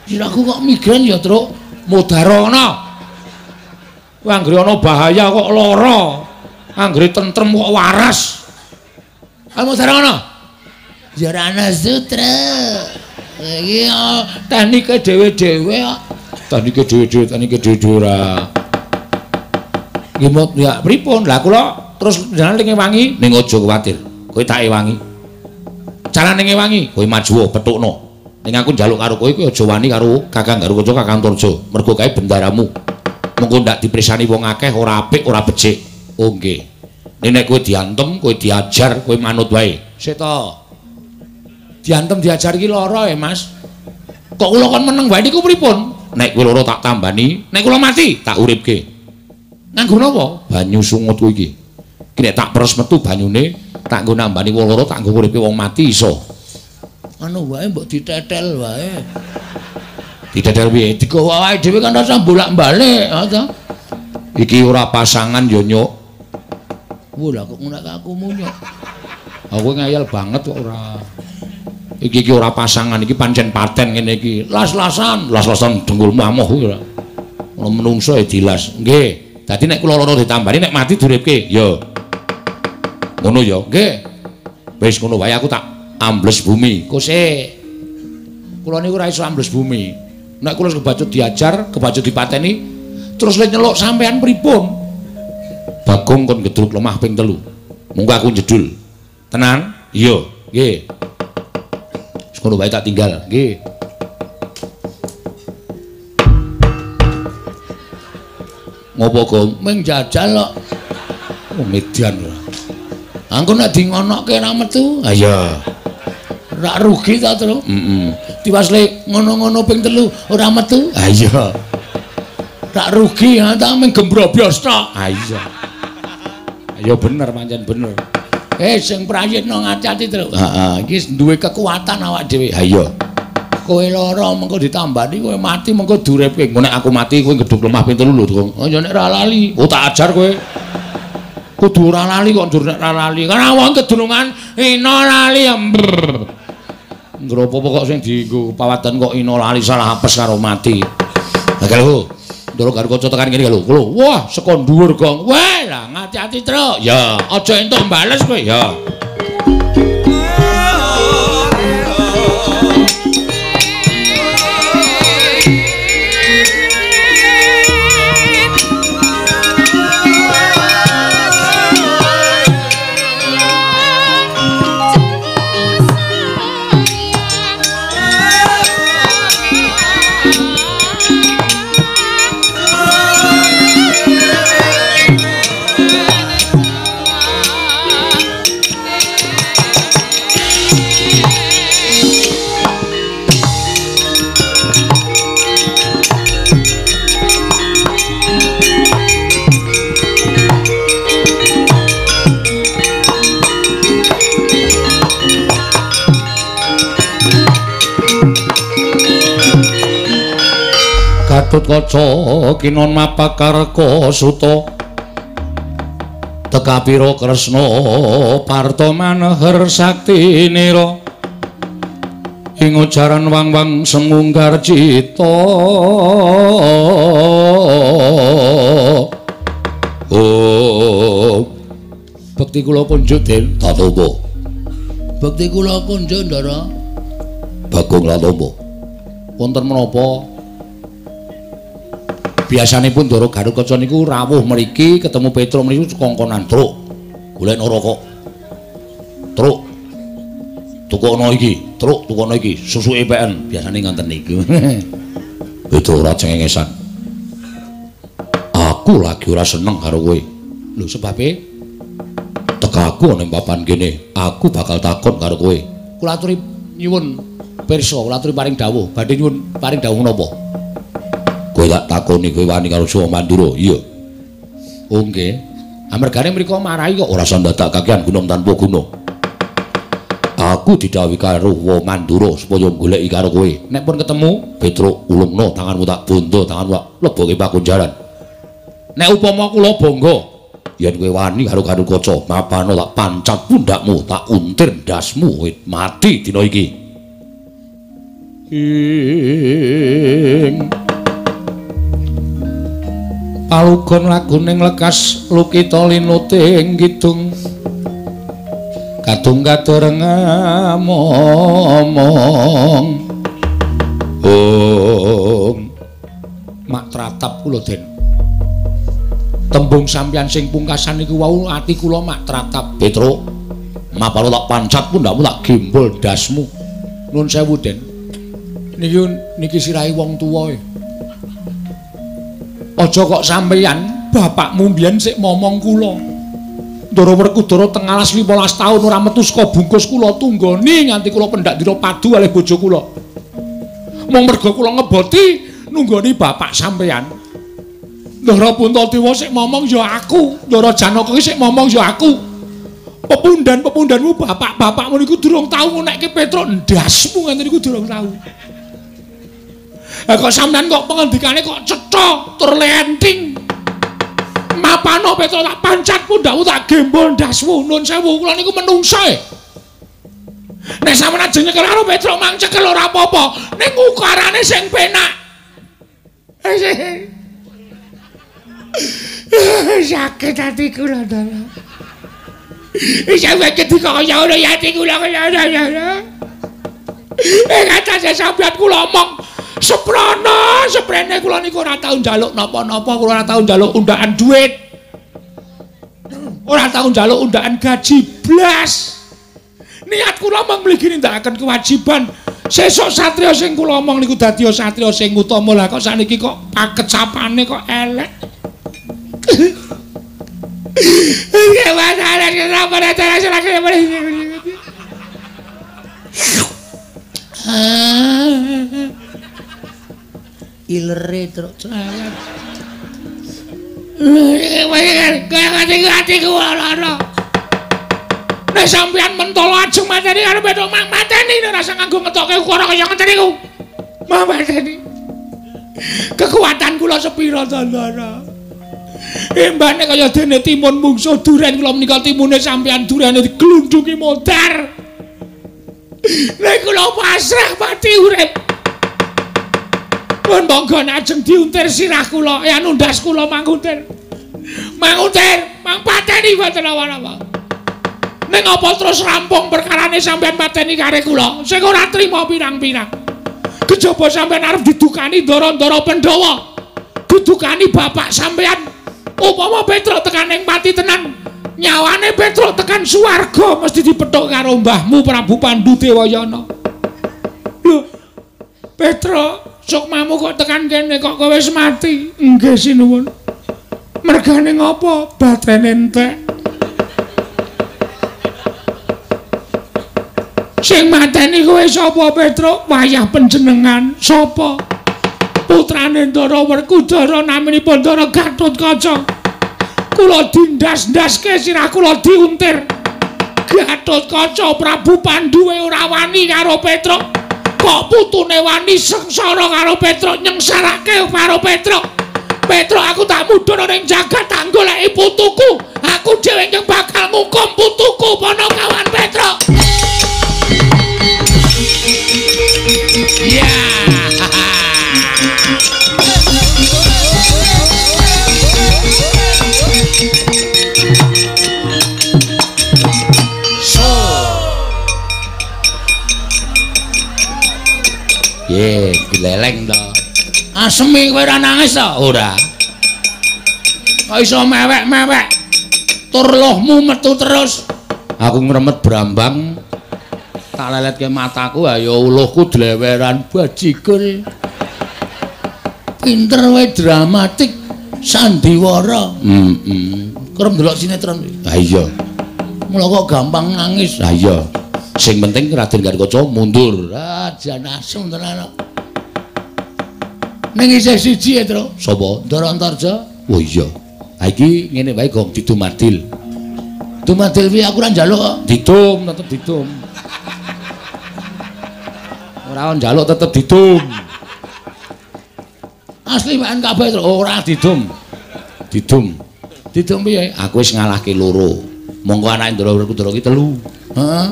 Sirahku kok migrain ya, Truk? Mudarana. Kowe anggere ana bahaya kok lara. Anggere tentrem kok waras. Ah mudarana. Ya ora ana sutra. Iki teknike dhewe-dhewe kok. Teknike dhewe-dhewe, teknike dhewe-dhewe ora. Nggih ya pripun? Lah kula terus jenengan ngewangi ning aja kuwatir. Kowe tak ewangi. Carane ngewangi, kowe maju petukno. Ning aku njaluk karo kowe kuwi aja wani karo Kakang Garukaca Kakang Antarja. Mergo kae bendaramu. Mengko ndak dipresani wong akeh ora apik, ora becik. Oh nggih. Ning nek kowe diantem, kowe diajar, kowe manut wae. Sik to. Diantem diajar iki lara ya, Mas. Kok kula kon meneng wae niku pripun? Nek kowe lara tak tambani, nek kula mati tak uripke. Nganggo napa? Banyu sungutku iki. Iki nek tak peres metu banyune, tak nggo nambani wong lara, tak nggo nguripke wong mati iso. Anu wae mbok ditetel wae. Ditetel piye? Digawa awake dhewe kan rasa bolak-balik, ha ta? Iki ora pasangan ya, Nyuk. Wah, lah kok ngono aku munyuk. Aku ngayal banget kok ora. Iki iki ora pasangan, iki pancen paten ngene iki. Las-lasan, las-lasan dengkulmu amoh kuwi ora. Ono menungso ya dilas. Nggih. Dadi nek kula lara ditambani, nek mati diuripke. Ya. Ngono ya, nggih. Wis ngono wae aku tak ambles bumi. Kose. Kula niku ora iso ambles bumi. Nek kula kebacut diajar, kebacut dipateni, terus le nyeluk sampean pripun? Bagong kon gedruk lemah ping 3. Monggo aku jedul. Tenan? Iya, nggih. Wis ngono wae tak tinggal, nggih. Ngopo, Gong? Ming jajal kok. Oh, median ora. Angko nek di ngonokke ra metu. Ha iya. Rak rugi ta, Tru? Heeh. Tiwas le ngono-ngono ping 3 ora metu. Ha iya. Rak rugi ha ta ming gembrobyos tok. Ha iya. Ya bener pancen bener. Sing prayitna ngati-ati, Tru. Heeh, iki duwe kekuatan awak dhewe. Ha iya. Kowe lara mengko ditambani, kowe mati mengko diuripke. Engko nek aku mati kowe gedhuk lemah ping 3 lho, Gong. Oh ya nek ora lali. Oh tak ajar kowe. Kudu ora lali kok njur nek ora lali. Karena wong kedunungan ina lali. Ngropo kok sing dienggo pawadan kok ina lali salah apes karo mati. Lah lho, Ndoro Garukaca tekan kene lho. Lho, wah saka dhuwur, Gong. Wah, lah ngati-ati, Tru. Ya, aja entuk bales kowe ya. Gatotkaca kinon mapakarka suta tekapira Kresna parta maneher sakti nira ing ujaran wang-wang semunggar cita. Oh, bekti kula kunjuk Den Tatopo. Bekti kula kunjuk Ndara Bagong Latopo. Wonten menapa? Biasanipun Ndara Garukaca niku rawuh mriki ketemu Petruk mriki kongkonan, "Truk, golekno rokok. Truk, tukono iki, truk tukono iki, susuke peken." Biasane ngoten niku. Petruk ora cengengesan. Aku lagi ora seneng karo kowe. Lho sebabe tekaku ana ing papan kene, aku bakal takon karo kowe. Kula aturi nyuwun pirsa, kula aturi paring dawuh. Badhe nyuwun paring dawuh napa? Kowe tak takoni kowe wani karo Jawa Mandura. Iya. Oh nggih. Amergane mriko marahi kok ora usah ndadak kakean gunung tanpa guna. Aku didhawuhi karo Wa Mandura supaya goleki karo kowe. Nek pun ketemu, Petruk ulungno tanganmu tak bondo tanganmu tak leboke pakunjaran. Nek upama kula bangga yen kowe wani karo Garukaca, mapano tak pancat pundakmu, tak untir ndasmu, kowe mati dina iki. Ing palugon laguning lekas lukita linuting kidung kadung kadoreng momong. Om mak tratap kula Den. Tembung sampeyan sing pungkasan niku wau ati kula mak tratap. Petruk, mapalo tak pancat pundakmu tak gembol ndasmu. Nun sewu Den. Niki sirahe wong tuwa e. Aja kok sampeyan bapakmu mbiyen sik momong kula. Ndara Werkudara teng alas 15 taun ora metu saka bungkus kula tunggoni nganti kula pendak dina padu kalih bojo kula. Mung merga kula ngeboti nunggoni bapak sampeyan. Ndara Puntadewa sik momong ya aku, Ndara Janaka ki sik momong ya aku. Pepundan-pepundanmu bapak-bapakmu niku durung tau ngunekke Petruk ndasmu ngene niku durung tau. Lah kok sampeyan kok pengendikane kok cetha tur lenting. Mapano Petruk tak pancat pundhakmu tak gembol ndasmu. Nun sewu kula niku menungsa e. Nek sampeyan ajeng nyekel karo Petruk mang cekel ora apa-apa, ning ukarane sing penak. Sakit ati kula Ndara. Sampeyan ketika kaya ngono ya ati kula kaya ngono. Ing atase sampeyan kula omong seprana, seprene kula niku ora tau njaluk napa-napa, kula ora tau njaluk undaan duit. Ora tau njaluk undaan gaji blas. Niat kula mung mligi nindakaken kewajiban. Sesuk satriya sing kula omong niku dadi satriya sing utama. Lah kok saniki kok pakecapane kok elek. Ilere truk cerewet. Nek sampeyan mentolo ajeng mateni karo Petruk mang mateni ora usah nganggo ngetoke ukara kaya ngeten niku. Mang mateni. Kekuatan kula sepira to, Ndara? Embane kaya dene timun mungsuh duren kula menika timune sampeyan durene diglundungi modar. Nek kula pasrah pati urip. Pun monggo ajeng diuntir sirah kula, anu ndas kula manguntir. Manguntir, mang pateni boten napa-napa. Ning apa terus rampung perkarane sampeyan pateni kare kula sing ora trima pirang-pirang. Kejaba sampeyan arep didukani ndara-ndara Pandhawa. Didukani bapak sampeyan. Upama Petruk tekan ing pati tenan, nyawane Petruk tekan swarga mesti dipethuk karo mbahmu Prabu Pandu Dewayana. Lho, Petruk, sukmamu kok tekan kene kok kowe wis mati? Nggih sinuwun. Mergane ngopo? Batrene entek. Sing mateni kowe sapa Petruk? Wayah panjenengan sapa? Putrane Ndara Werkudara naminipun Ndara Gatotkaca. Kula dindas-ndaske sirah kula diuntir. Gatotkaca Prabu Pandu ora wani karo Petruk. Kok putune wani sengsara karo Petruk, nyengsarake karo Petruk. Petruk aku tak mudhun ning jagat tak goleki putuku. Aku dhewe ingkang bakal ngukum putuku Panakawan Petruk. Ya. Ye, dileleng to. Asemi kowe ora nangis to? Ora. Kok iso mewek-mewek? Tur lohmu metu terus. Aku ngremet brambang. Tak leletke mataku, ayo uluhku dleweran bajigur. Pinter wae dramatik sandiwara. Heeh. Kerep ndelok sinetron. Ha iya. Mula kok gampang nangis. Ha iya. Sing penting Raden Gatotkaca mundur. Ah, jan asem tenan kok. Ning isih siji ya, Tru. Sapa? Ndara Antarja. Oh iya. Ha iki ngene wae gong didumadil. Dumadil piye aku ora njaluk kok. Didum, tetep didum. Ora njaluk tetep didum. Asli waen kabeh, Tru. Ora didum. Didum. Didum piye? Aku wis ngalahke loro. Monggo anake Ndara Werkudara ki telu. Heeh.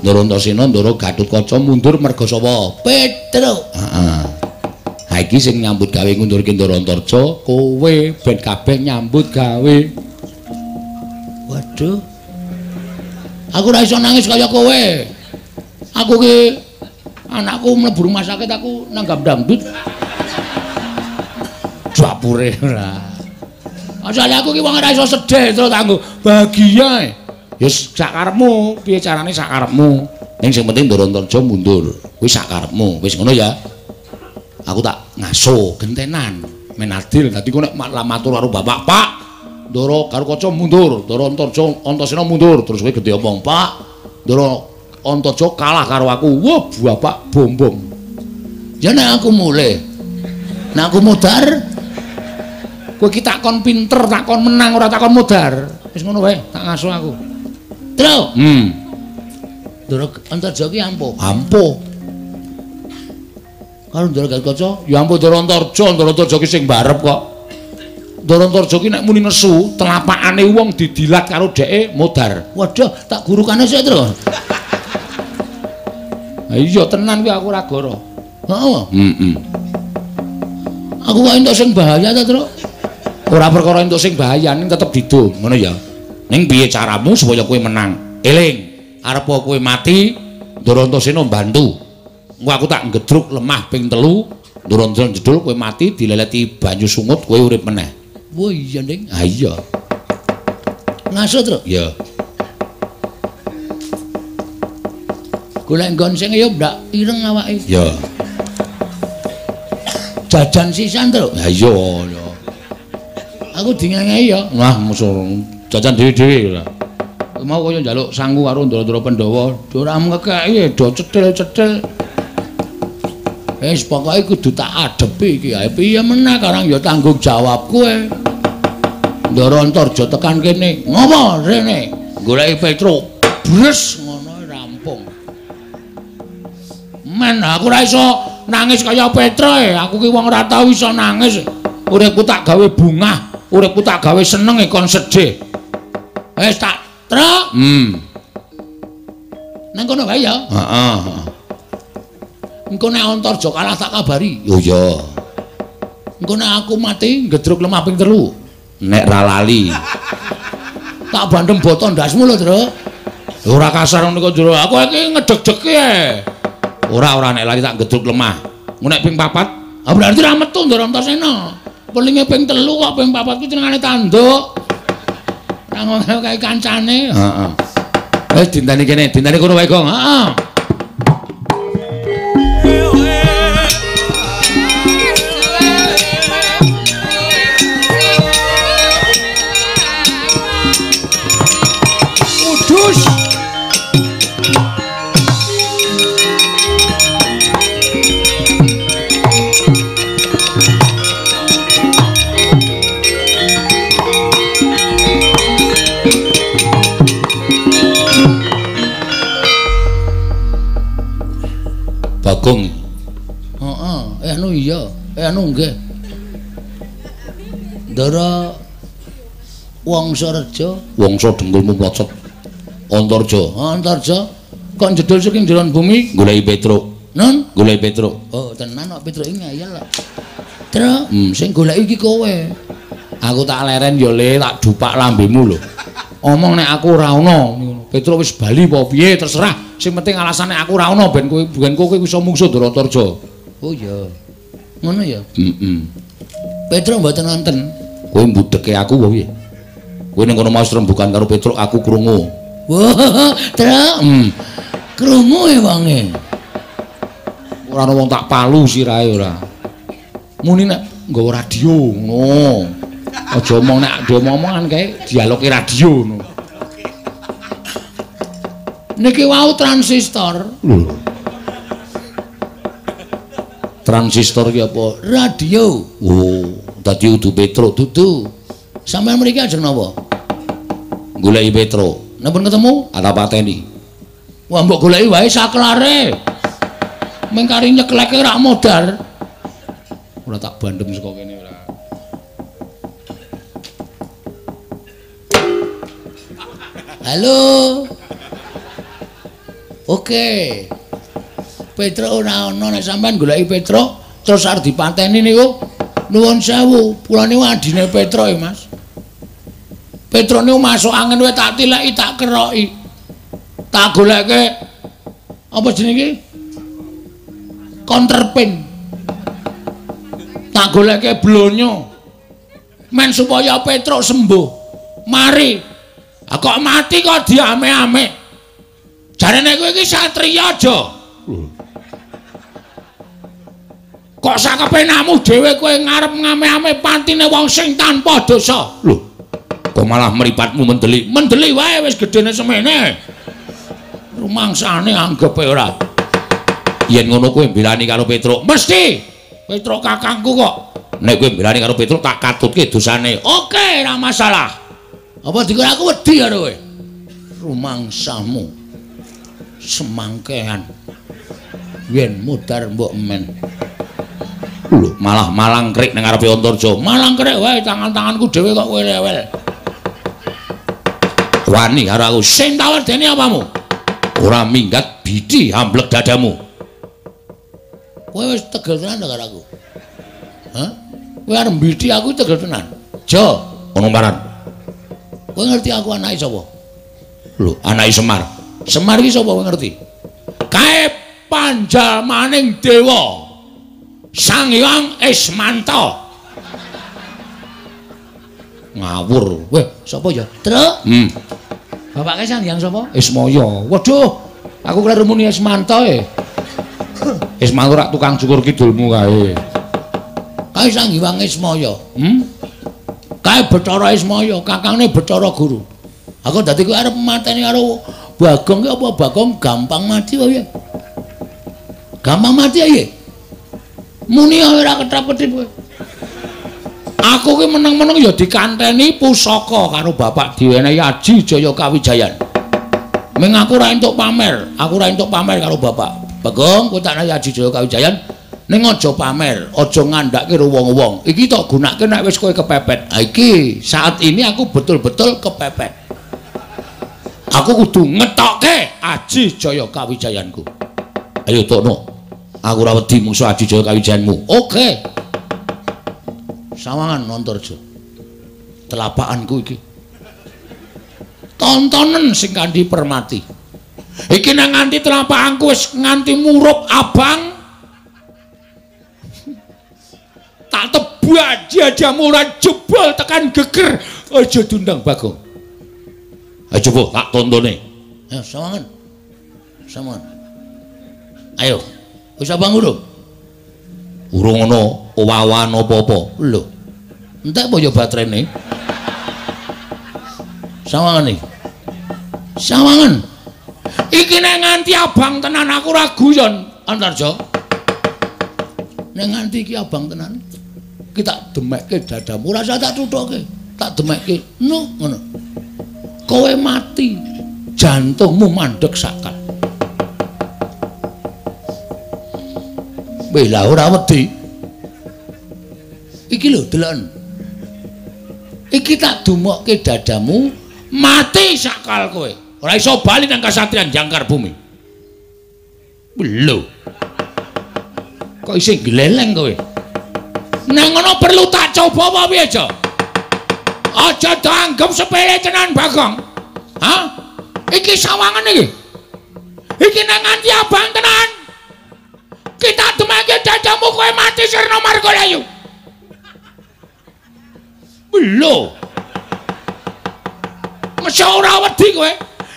Ndara Antasena, Ndara Gatotkaca mundur merga sapa? Petruk. Heeh. Ha iki sing nyambut gawe ngundurke Ndara Antarja, kowe ben kabeh nyambut gawe. Waduh. Aku ora iso nangis kaya kowe. Aku ki anakku mlebu rumah sakit aku nanggap dangdut. Dapure ora. Asale aku ki wong ora iso sedih terus kanggo bahagia. Ya sak karepmu, piye carane sak karepmu. Ning sing penting Ndara Antarja mundur. Kuwi sak karepmu. Wis ngono ya. Aku tak ngaso gentenan men adil. Dadi ku nek matur karo bapak, Pak, Ndara Garukaca mundur, Ndara Antarja Antasena mundur. Terus kowe gedhe omong, Pak, Ndara Antarja kalah karo aku. Wah, bapak bombong. Ya nek aku mulih. Nek aku modar, kowe iki takon pinter, takon menang, ora takon modar. Wis ngono wae, tak ngaso aku. Tru. Ndara Antarja ki ampuh. Ampuh. Karo Ndara Garukaca, ya ampuh Ndara Antarja, Ndara Antarja ki sing barep kok. Ndara Antarja ki nek muni nesu, telapakane wong didilat karo dheke modar. Waduh, tak gurukane sik, Tru. Ha iya tenan kuwi aku ora goro. Heeh. Heeh. Aku kok entuk sing bahaya ta, Tru? Ora perkara entuk sing bahaya, ning tetep didum, ngono ya. Ning piye caramu supaya kowe menang? Eling, arep kowe mati, Ndara Antasena mbantu. Engko aku tak ngedruk lemah ping 3, Ndara Antasena jedul kowe mati dileleti banyu sungut kowe urip meneh. Wah iya, Ning. Ha iya. Ngaso, Tru? Iya. Golek nggon sing ya ndak ireng awake. Iya. Jajan sisan, Tru? Ha iya, ya. Aku dingengehi ya. Wah, musuh jajan dhewe-dhewe lah. Mau kaya njaluk sangu karo ndara-ndara Pandhawa, ora ngekeki do cetil-cetil. Wis pokoke kudu tak adepi iki. Ha piye meneh karang ya tanggung jawab kowe. Ndara Antarja tekan kene. Ngopo rene? Goleki Petruk. Bres ngono rampung. Men aku ora iso nangis kaya Petruk. Aku ki wong ora tau iso nangis. Uripku tak gawe bungah, uripku tak gawe seneng e kon sedih. Wis tak truk. Nang kono wae ya. Heeh, heeh. Engko nek Antarja kalah tak kabari. Oh iya. Engko nek aku mati ngedruk lemah ping 3. Nek ra lali. Tak bandem boto ndasmu lho, Truk. Ora kasar ngono kok, Jero. Aku iki ngedeg-degi e. Ora ora nek lali tak ngedruk lemah. Engko nek ping 4, ah berarti ra metu Ndara Antasena. Pelinge ping 3 kok ping 4 ku jenengane tanduk. Ora ngono kae kancane. Heeh. Wis dinteni kene, dinteni kono wae, Gong. Heeh. Kudus. Bagong. Heeh, anu iya, anu nggih. Ndara Wangsareja, Wangsa dengkulmu mlocot. Antarja, Antarja kok njedul saking jeron bumi goleki Petruk. Nun, goleki Petruk. Oh, tenan kok Petruk iki ngeyel kok. Truk, sing goleki iki kowe. Aku tak leren ya le, tak dupak lambemu lho. Omong nek aku ora ana ngono. Petruk wis bali apa piye terserah. Sing penting alasane aku ora ana ben kowe iso mungsuh Ndara Antarja. Oh iya. Ngono ya? Heeh. Petruk mboten wonten. Kowe mbudheke aku apa piye? Kowe ning kono mau rembukan karo Petruk aku krungu. Wah, Truk. Krungu e wonge. Ora ana wong tak palu sirahe ora. Muni nek nggawa radio ngono. Aja omong nek diomong-omongan kae dialoge radio ngono. Niki wau transistor. Lho. Transistor ki apa? Radio. Oh, dadi udu Petruk dudu. Sampeyan mriki ajeng napa? Goleki Petruk. Napa ketemu? Ata pateni. Wah, mbok goleki wae saklare. Meng kari nyekleke rak modar. Ora tak bandem saka kene ora. Halo. Oke. Petruk ora ana nek sampean goleki Petruk terus arep dipateni niku nuwun sewu, kula niku adine Petruk ya, Mas. Petruk niku masuk angin wae tak tileki, tak keroki. Tak goleke apa jenenge iki? Counterpain. Tak goleke blonyo. Men supaya Petruk sembuh. Mari. Kok mati kok diame-ame? Jarene kowe iki satriya aja. Kok sakepenamu dhewe kowe ngarep ngame-ame patine wong sing tanpa dosa. Lho, kok malah mripatmu mendeli. Mendeli wae wis gedene semene. Rumangsane anggepe ora. Yen ngono kowe mbelani karo Petruk. Mesti. Petruk kakangku kok. Nek kowe mbelani karo Petruk tak katutke dosane. Oke, ora masalah. Apa dikira aku wedi karo kowe? Rumangsamu semangkean. Yen mudhar mbok men. Lho, malah malangkrik nang ngarepe Antarja. Malangkrik wae tangan-tanganku dhewe kok kowe rewel. Wani karo aku. Sing tak wedeni apamu? Ora minggat bidi amblek dadamu. Kowe wis tegel tenan to karo aku? Hah? Kowe arep mbidi aku tegel tenan. Jo, ono maran. Kowe ngerti aku anake sapa? Lho, anake Semar. Semar iki sapa kowe ngerti? Kae panjalmaning dewa. Sang Hyang Ismanta. Ngawur. Weh, sapa ya? Truk. Bapake Sang Hyang sapa? Ismaya. Waduh, aku kleru muni Ismanta e. Ismanta rak tukang cukur kidulmu kae. Kae Sang Hyang Ismaya. Kae Bathara Ismaya, kakangne Bathara Guru. Aku dadi kowe arep mateni karo Bagong ki apa Bagong gampang mati wae. Gampang mati ae. Muni ora ketap-ketip kowe. Aku ki meneng-meneng ya dikanteni pusaka karo bapak diwenehi Aji Jaya Kawijayan. Ming aku ora entuk pamer, aku ora entuk pamer karo bapak. Bagong, kowe tak nehi Aji Jaya Kawijayan ning aja pamer, aja ngandhake karo wong-wong. Iki tok gunake nek wis kowe kepepet. Ha iki saat ini aku betul-betul kepepet. Aku kudu ngetokke Aji Jaya Kawijayanku. Ayo tokno. Aku ora wedi mungsu Aji Jaya Kawijayanmu. Oke. Sawangan Antarja. Telapakanku iki. Tontonen sing kanthi permati. Iki nang nganti telapakanku wis nganti murup abang. Tak tebak jadamu ora jebol tekan geger. Aja diundang Bagong. Ayo coba tak tontone. Ayo sawangan. Sawangan. Ayo. Wis abang urung? Urung ana owawan apa-apa. Lho. Entek apa ya baterene? Sawangan iki. Sawangan. Iki nek nganti abang tenan aku ora guyon, Antarja. Nek nganti iki abang tenan, iki tak demekke dadamu, ora usah tak thuthuke, tak demekke. No, ngono. Kowe mati, jantungmu mandeg sakal. Weh lah ora wedi. Iki lho deloken. Iki tak dumokke dadamu, mati sakal kowe. Ora iso bali nang kasatriyan Jangkar Bumi. Lho. Kok isih gleleng kowe? Nang ngono perlu tak coba apa piye, Jo? Aja dianggep sepele tenan, Bagong. Hah? Iki sawangan iki. Iki nang nganti abang tenan. Kita demake dadamu kowe mati sirna margalayu. Lho. Mesti ora wedi kowe.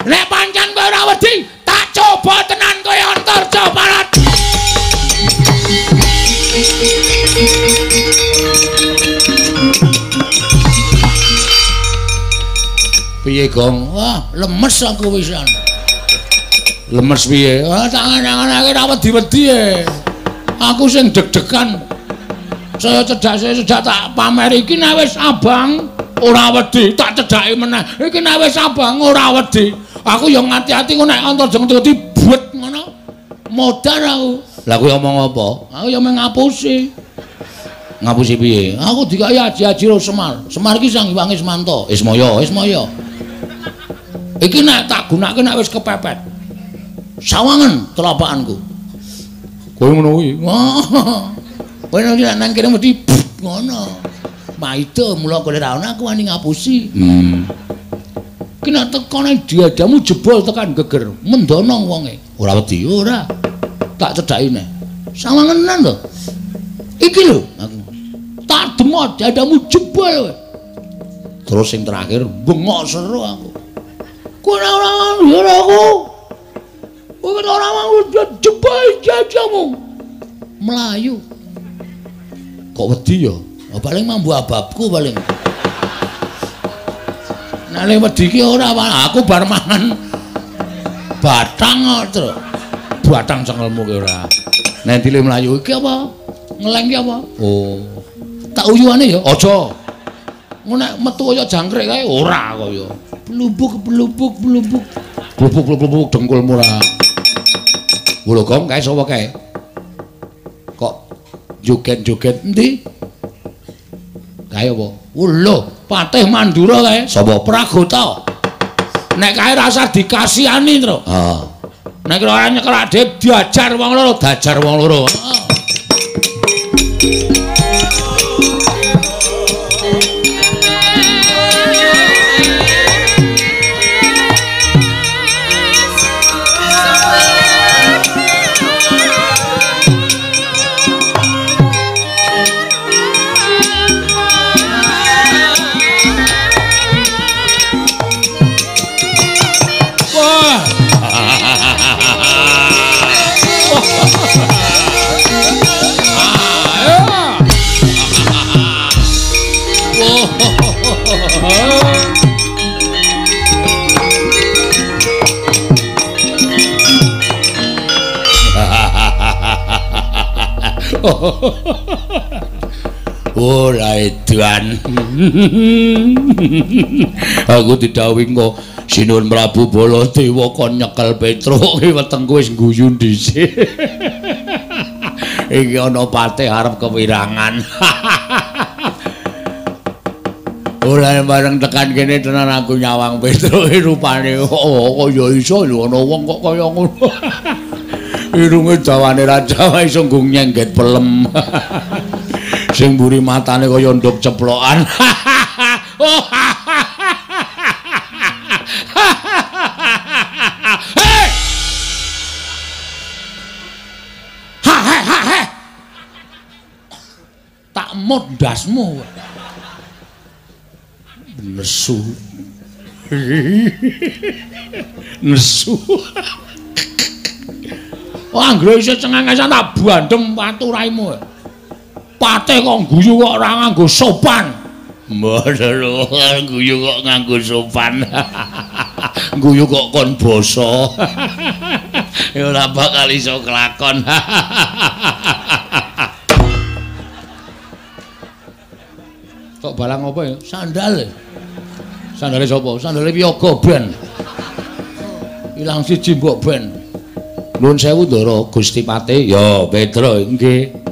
Nek pancen kowe ora wedi, tak coba tenan kowe Antarja Parat. Piye, Gong? Wah, lemes aku wisan. Lemes piye? Wah, tangan-tangan ora wedi-wedi e. Aku sing deg-degan. Saya cedak tak pamer iki nek wis abang ora wedi, tak cedhaki meneh. Iki nek wis abang ora wedi. Aku ya ngati-ati kok nek Antarja ngerti buet ngono. Modar aku. Lah kowe omong apa? Aku ya mung ngapusi. Ngapusi piye? Aku dikai aji-aji karo Semar. Semar iki Sang Hyang Ismanta. Ismaya, Ismaya. Iki nek tak gunake nek wis kepepet. Sawangan telapakanku. Kowe ngono kuwi. Kowe nek nang kene mesti ngono. Maida mula kowe ora ana aku wani ngapusi. Ki nek teko nang dadamu jebol tekan geger, mendono wonge. Ora wedi, ora. Tak cedhaki neh. Sawangenan to. Iki lho aku. Tak demot dadamu jebol kowe. Terus sing terakhir bengok seru aku. Kowe ora ora aku. Kowe ora mau jebol jajamu. Melayu. Kok wedi ya? Oh, paling mambu ababku paling. Nek wedi ki ora, aku bar mangan batang kok, Tru. Batang cengelmu ki ora. Nek dile mlayu iki apa? Ngeleng ki apa? Oh. Tak uyuane ya? Aja. Ngono nek metu kaya jangkrik kae ora kaya. Blubuk blubuk blubuk. Blubuk blubuk dengkulmu ora. Lho Gong, kae sapa kae? Kok joget-joget endi? Kae apa? Lho, Patih Mandura kae. Sapa? Pragota. Nek kae rasa dikasihani, Tru. Heeh. Nek ora nyekel adhe diajar wong loro, dajar wong loro. Heeh. Ora edan. Aku didhawuhi engko Sinuwun Prabu Baladewa kon nyekel Petruk ki wetengku wis guyu dhisik. Iki ana patih arep kewirangan. Ora bareng tekan kene tenan aku nyawang Petruk rupane oh kaya iso lho ana wong kok kaya ngono. Irunge dawane raja wae iso nggo nyengget pelem. Sing mburi matane kaya nduk ceplokan. Hei! Ha ha ha ha. Tak mut ndasmu. Nesu. Nesu. Wah, anggere iso cengengesan tak bandem watu raimu. Patih kok guyu kok ora nganggo sopan. Mboten lho, guyu kok nganggo sopan. Guyu kok kon basa. Ya ora bakal iso kelakon. Kok balang apa ya? Sandal. Sandale sapa? Sandale Wiyaga ben. Ilang siji mbok ben. Nuwun sewu Ndara Gusti Patih. Ya, Petro nggih.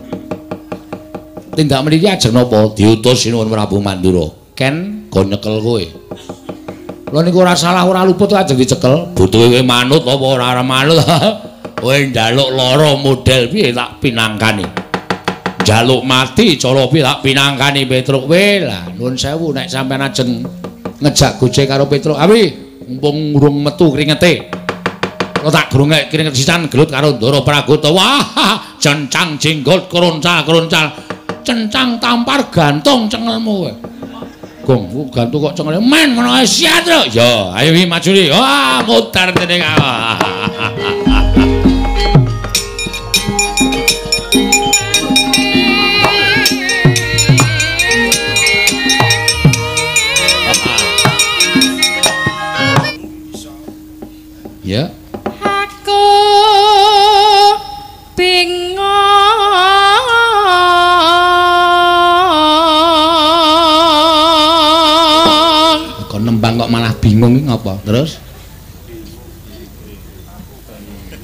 Tindak mriki ajeng napa? Diutus Sinuwun Prabu Mandura. Ken go nyekel kowe. Lho niku ora salah ora luput ajeng dicekel. Butuhe kowe manut apa ora manut? Kowe njaluk lara model piye tak pinangkani. Njaluk mati cara piye tak pinangkani Petruk kowe. Lah nuwun sewu nek sampean ajeng ngejak gojek karo Petruk. Awi mumpung urung metu kringete. Kok tak grungek kringet sisan gelut karo Ndara Pragota. Wah, cencang jenggot kroncal-kroncal. Cencang tampar gantung cengelmu kowe. Gong, gantung kok cengele men ngono ae siat lho. Ya, ayo wi maju ri. Wah, mutar dene. Ya. Aku bingung. Kok nembang kok malah bingung iki ngapa? Terus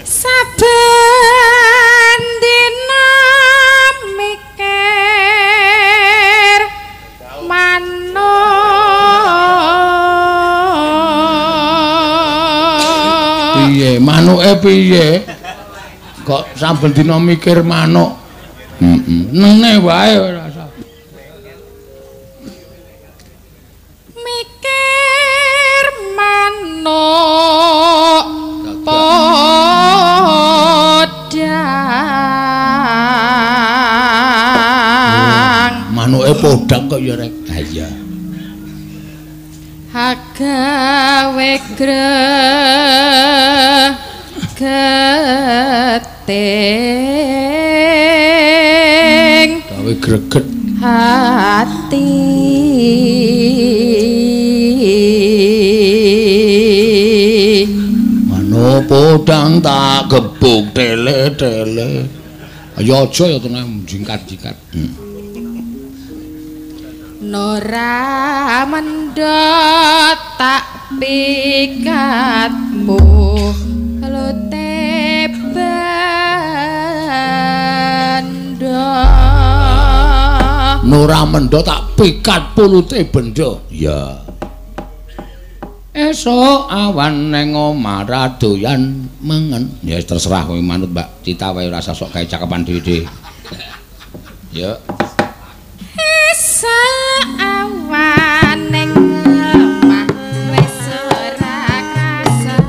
saben dina mikir manuk. Piye manuke piye? Kok saben dina mikir manuk? Heeh. Nene wae ora usah. Mikir manuk podang. Manuke podang kok ya rek. Ha iya. Haga Gawe gregeting Gawe greget hati. Mano podang tak gebuk tele-tele. Ayo aja ya tenang jingkat-jingkat. Nora mendot tak pikat pulute bendo. Nora mendot tak pikat pulute bendo. Ya. Esuk awan neng omah ra doyan mangan. Ya terserah kowe manut Mbak Cita wae ora usah sok gawe cakepan dhewe-dhewe. Ya. Esuk awan neng omah wis ora krasan.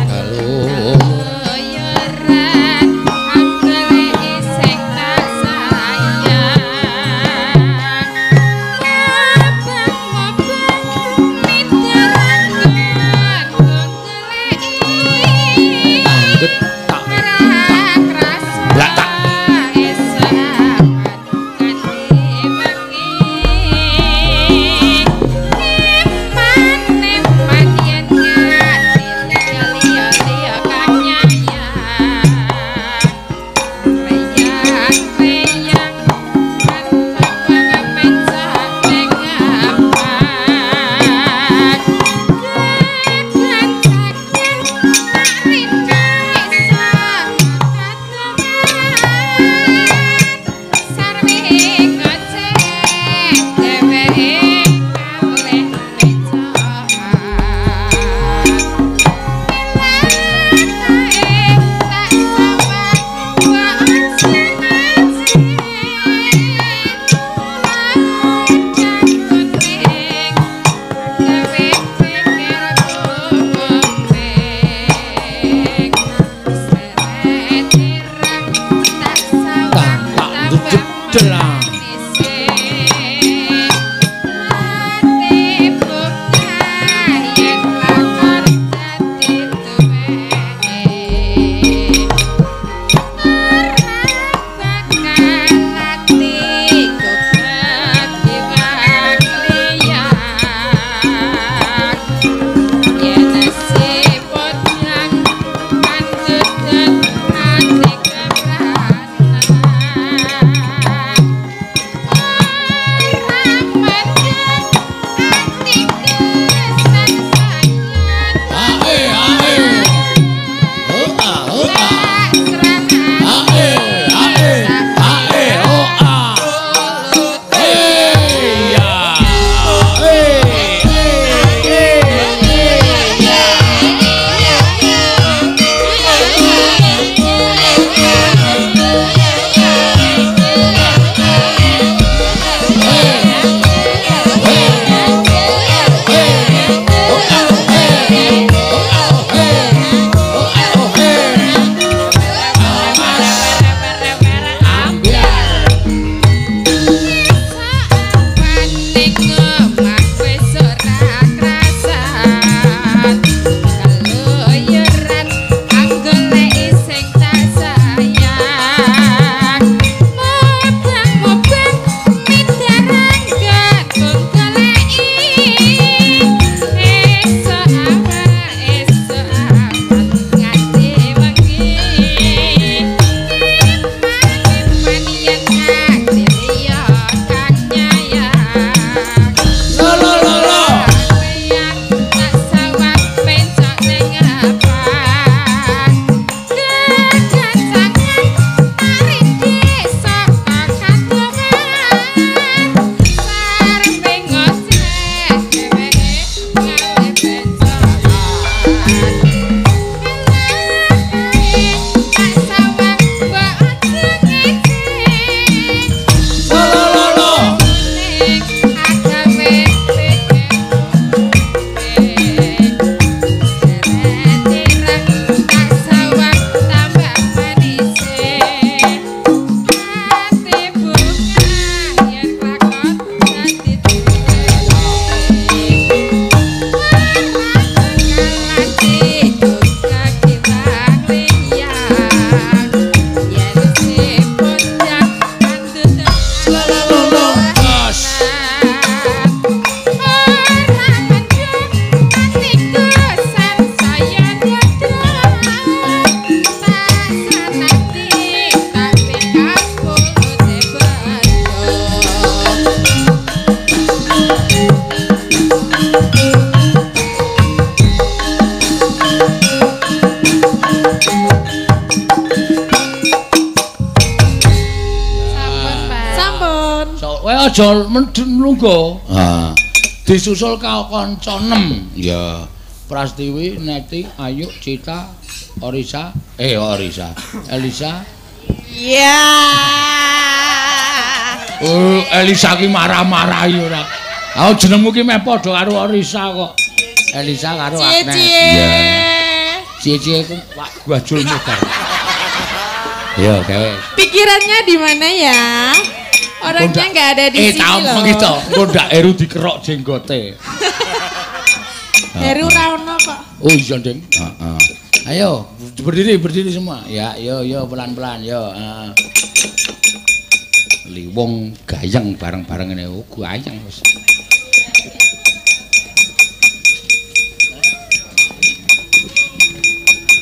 Keluyuran anggele sing tak sayang. Abang-abang midarangan goleki. Angget tak Ora krasa Blak tak. esuk awan nganti wengi. Aja mlungguh. Ha. Disusul kanca 6. Ya. Prastiwi, Neti, Ayu, Cita, Orisa, Orisa, Elisa. Iya. Oh, Elisa ki marah-marahi ora. Aku jenengmu ki meh padha karo Orisa kok. Elisa karo Agnes. Iya. Cie-cie ku wak gajul mugar. Ya, gawe. Pikirannya di mana ya? Orangnya enggak ada di sini loh. Tahu gitu. Engko ndak Heru dikerok jenggote. Heru ora ono kok. Oh iya, Ding. Heeh. Ayo, berdiri, berdiri semua. Ya, yo yo pelan-pelan yo. Heeh. Liwung gayeng bareng-bareng ngene. Oh, gayeng wis.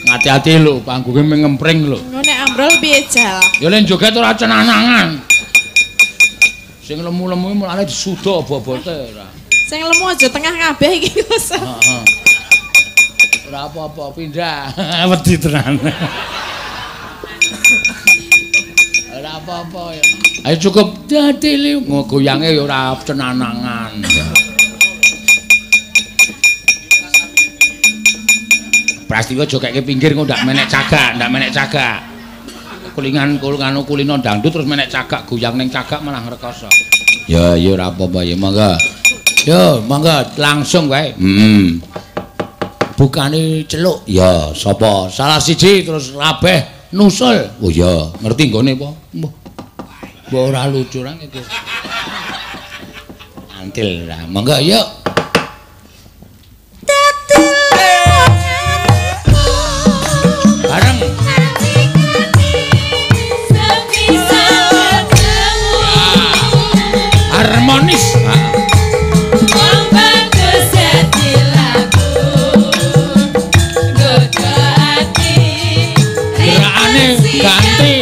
Hati-hati lho, panggungnya mengempring lho. Nek ambrol piye jal? Ya lek joget ora cenanangan. Sing lemu-lemu mulane disuda bobote ora. Sing lemu aja tengah kabeh iki wis. Heeh. Ora apa-apa, pindah. Wedi tenan. Ora apa-apa ya. Ayo cukup dadi liwung goyange ya ora cenanangan. Prastiwa aja keke pinggir engko ndak menek cagak, ndak menek cagak. Kulingan kulungano kulino dangdut terus menek cagak goyang ning cagak malah ngrekoso. Ya ya ora apa-apa ya monggo. Yo monggo langsung wae. Heeh. Bukane celuk. Ya sapa? Salah siji terus kabeh nusul. Oh iya, ngerti nggone apa? Mbah. Mbah ora lucu ra iki. Antil lah. Monggo yuk. Bareng. Harmonis. Gerakane ganti.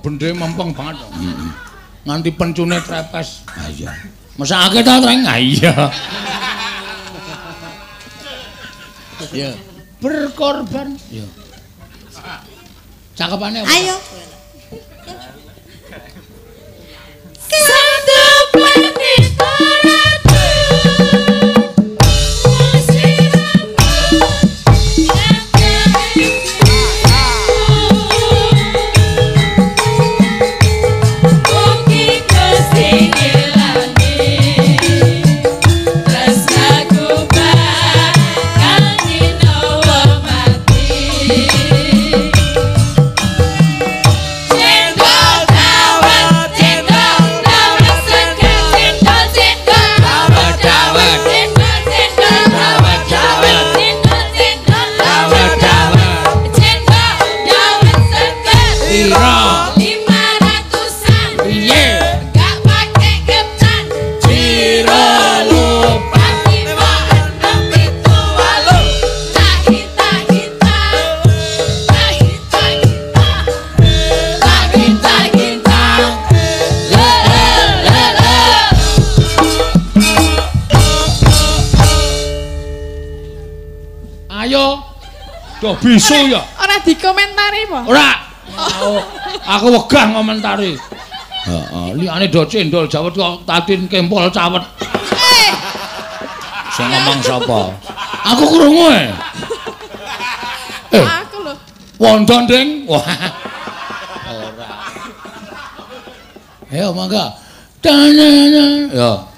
Bende mempeng banget. Heeh. Nganti pencune trepes. Ha iya. Mesake ta, Treng? Ha iya. Ya. Berkorban. Ya. Cakepane apa? Ayo. Satu planet ratu. Duh bisu ya. Ora dikomentari apa? Ora. Aku wegah ngomentari. Heeh, liyane do cendol jawet kok tatin kempol cawet. Sing ngomong sapa? Aku krungu e. Aku lho. Wondo, Ding. Wah. Ora. Ayo monggo. Ya.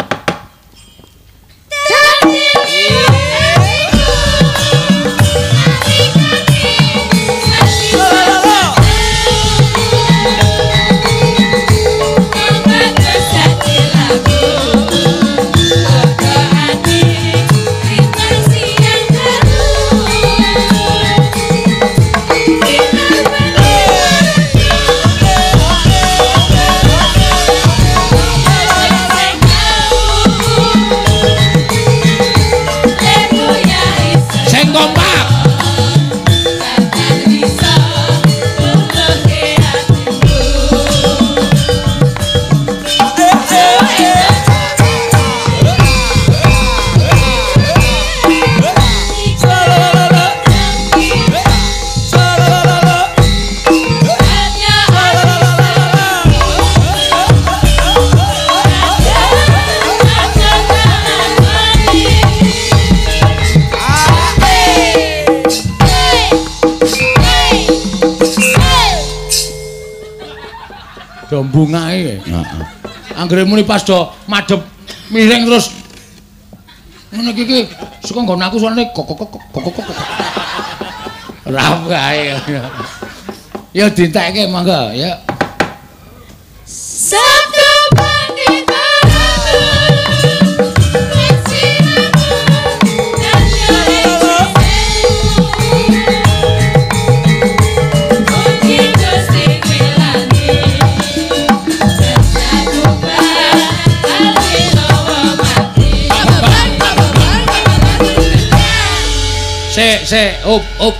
Bungae. Heeh. Anggere muni pas do madhep miring terus ngene iki iki saka nggon aku suarane kok kok kok kok kok. Ora kae. Ya dientekke monggo ya. Sabtu Pandita. Sik, sik, up, up.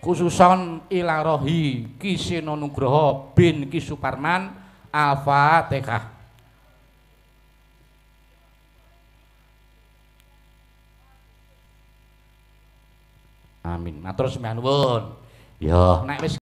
Khususon ilarohi Ki Seno Nugroho bin Ki Suparman. Al-Fatihah. Amin. Matur sembah nuwun. Ya, nek wis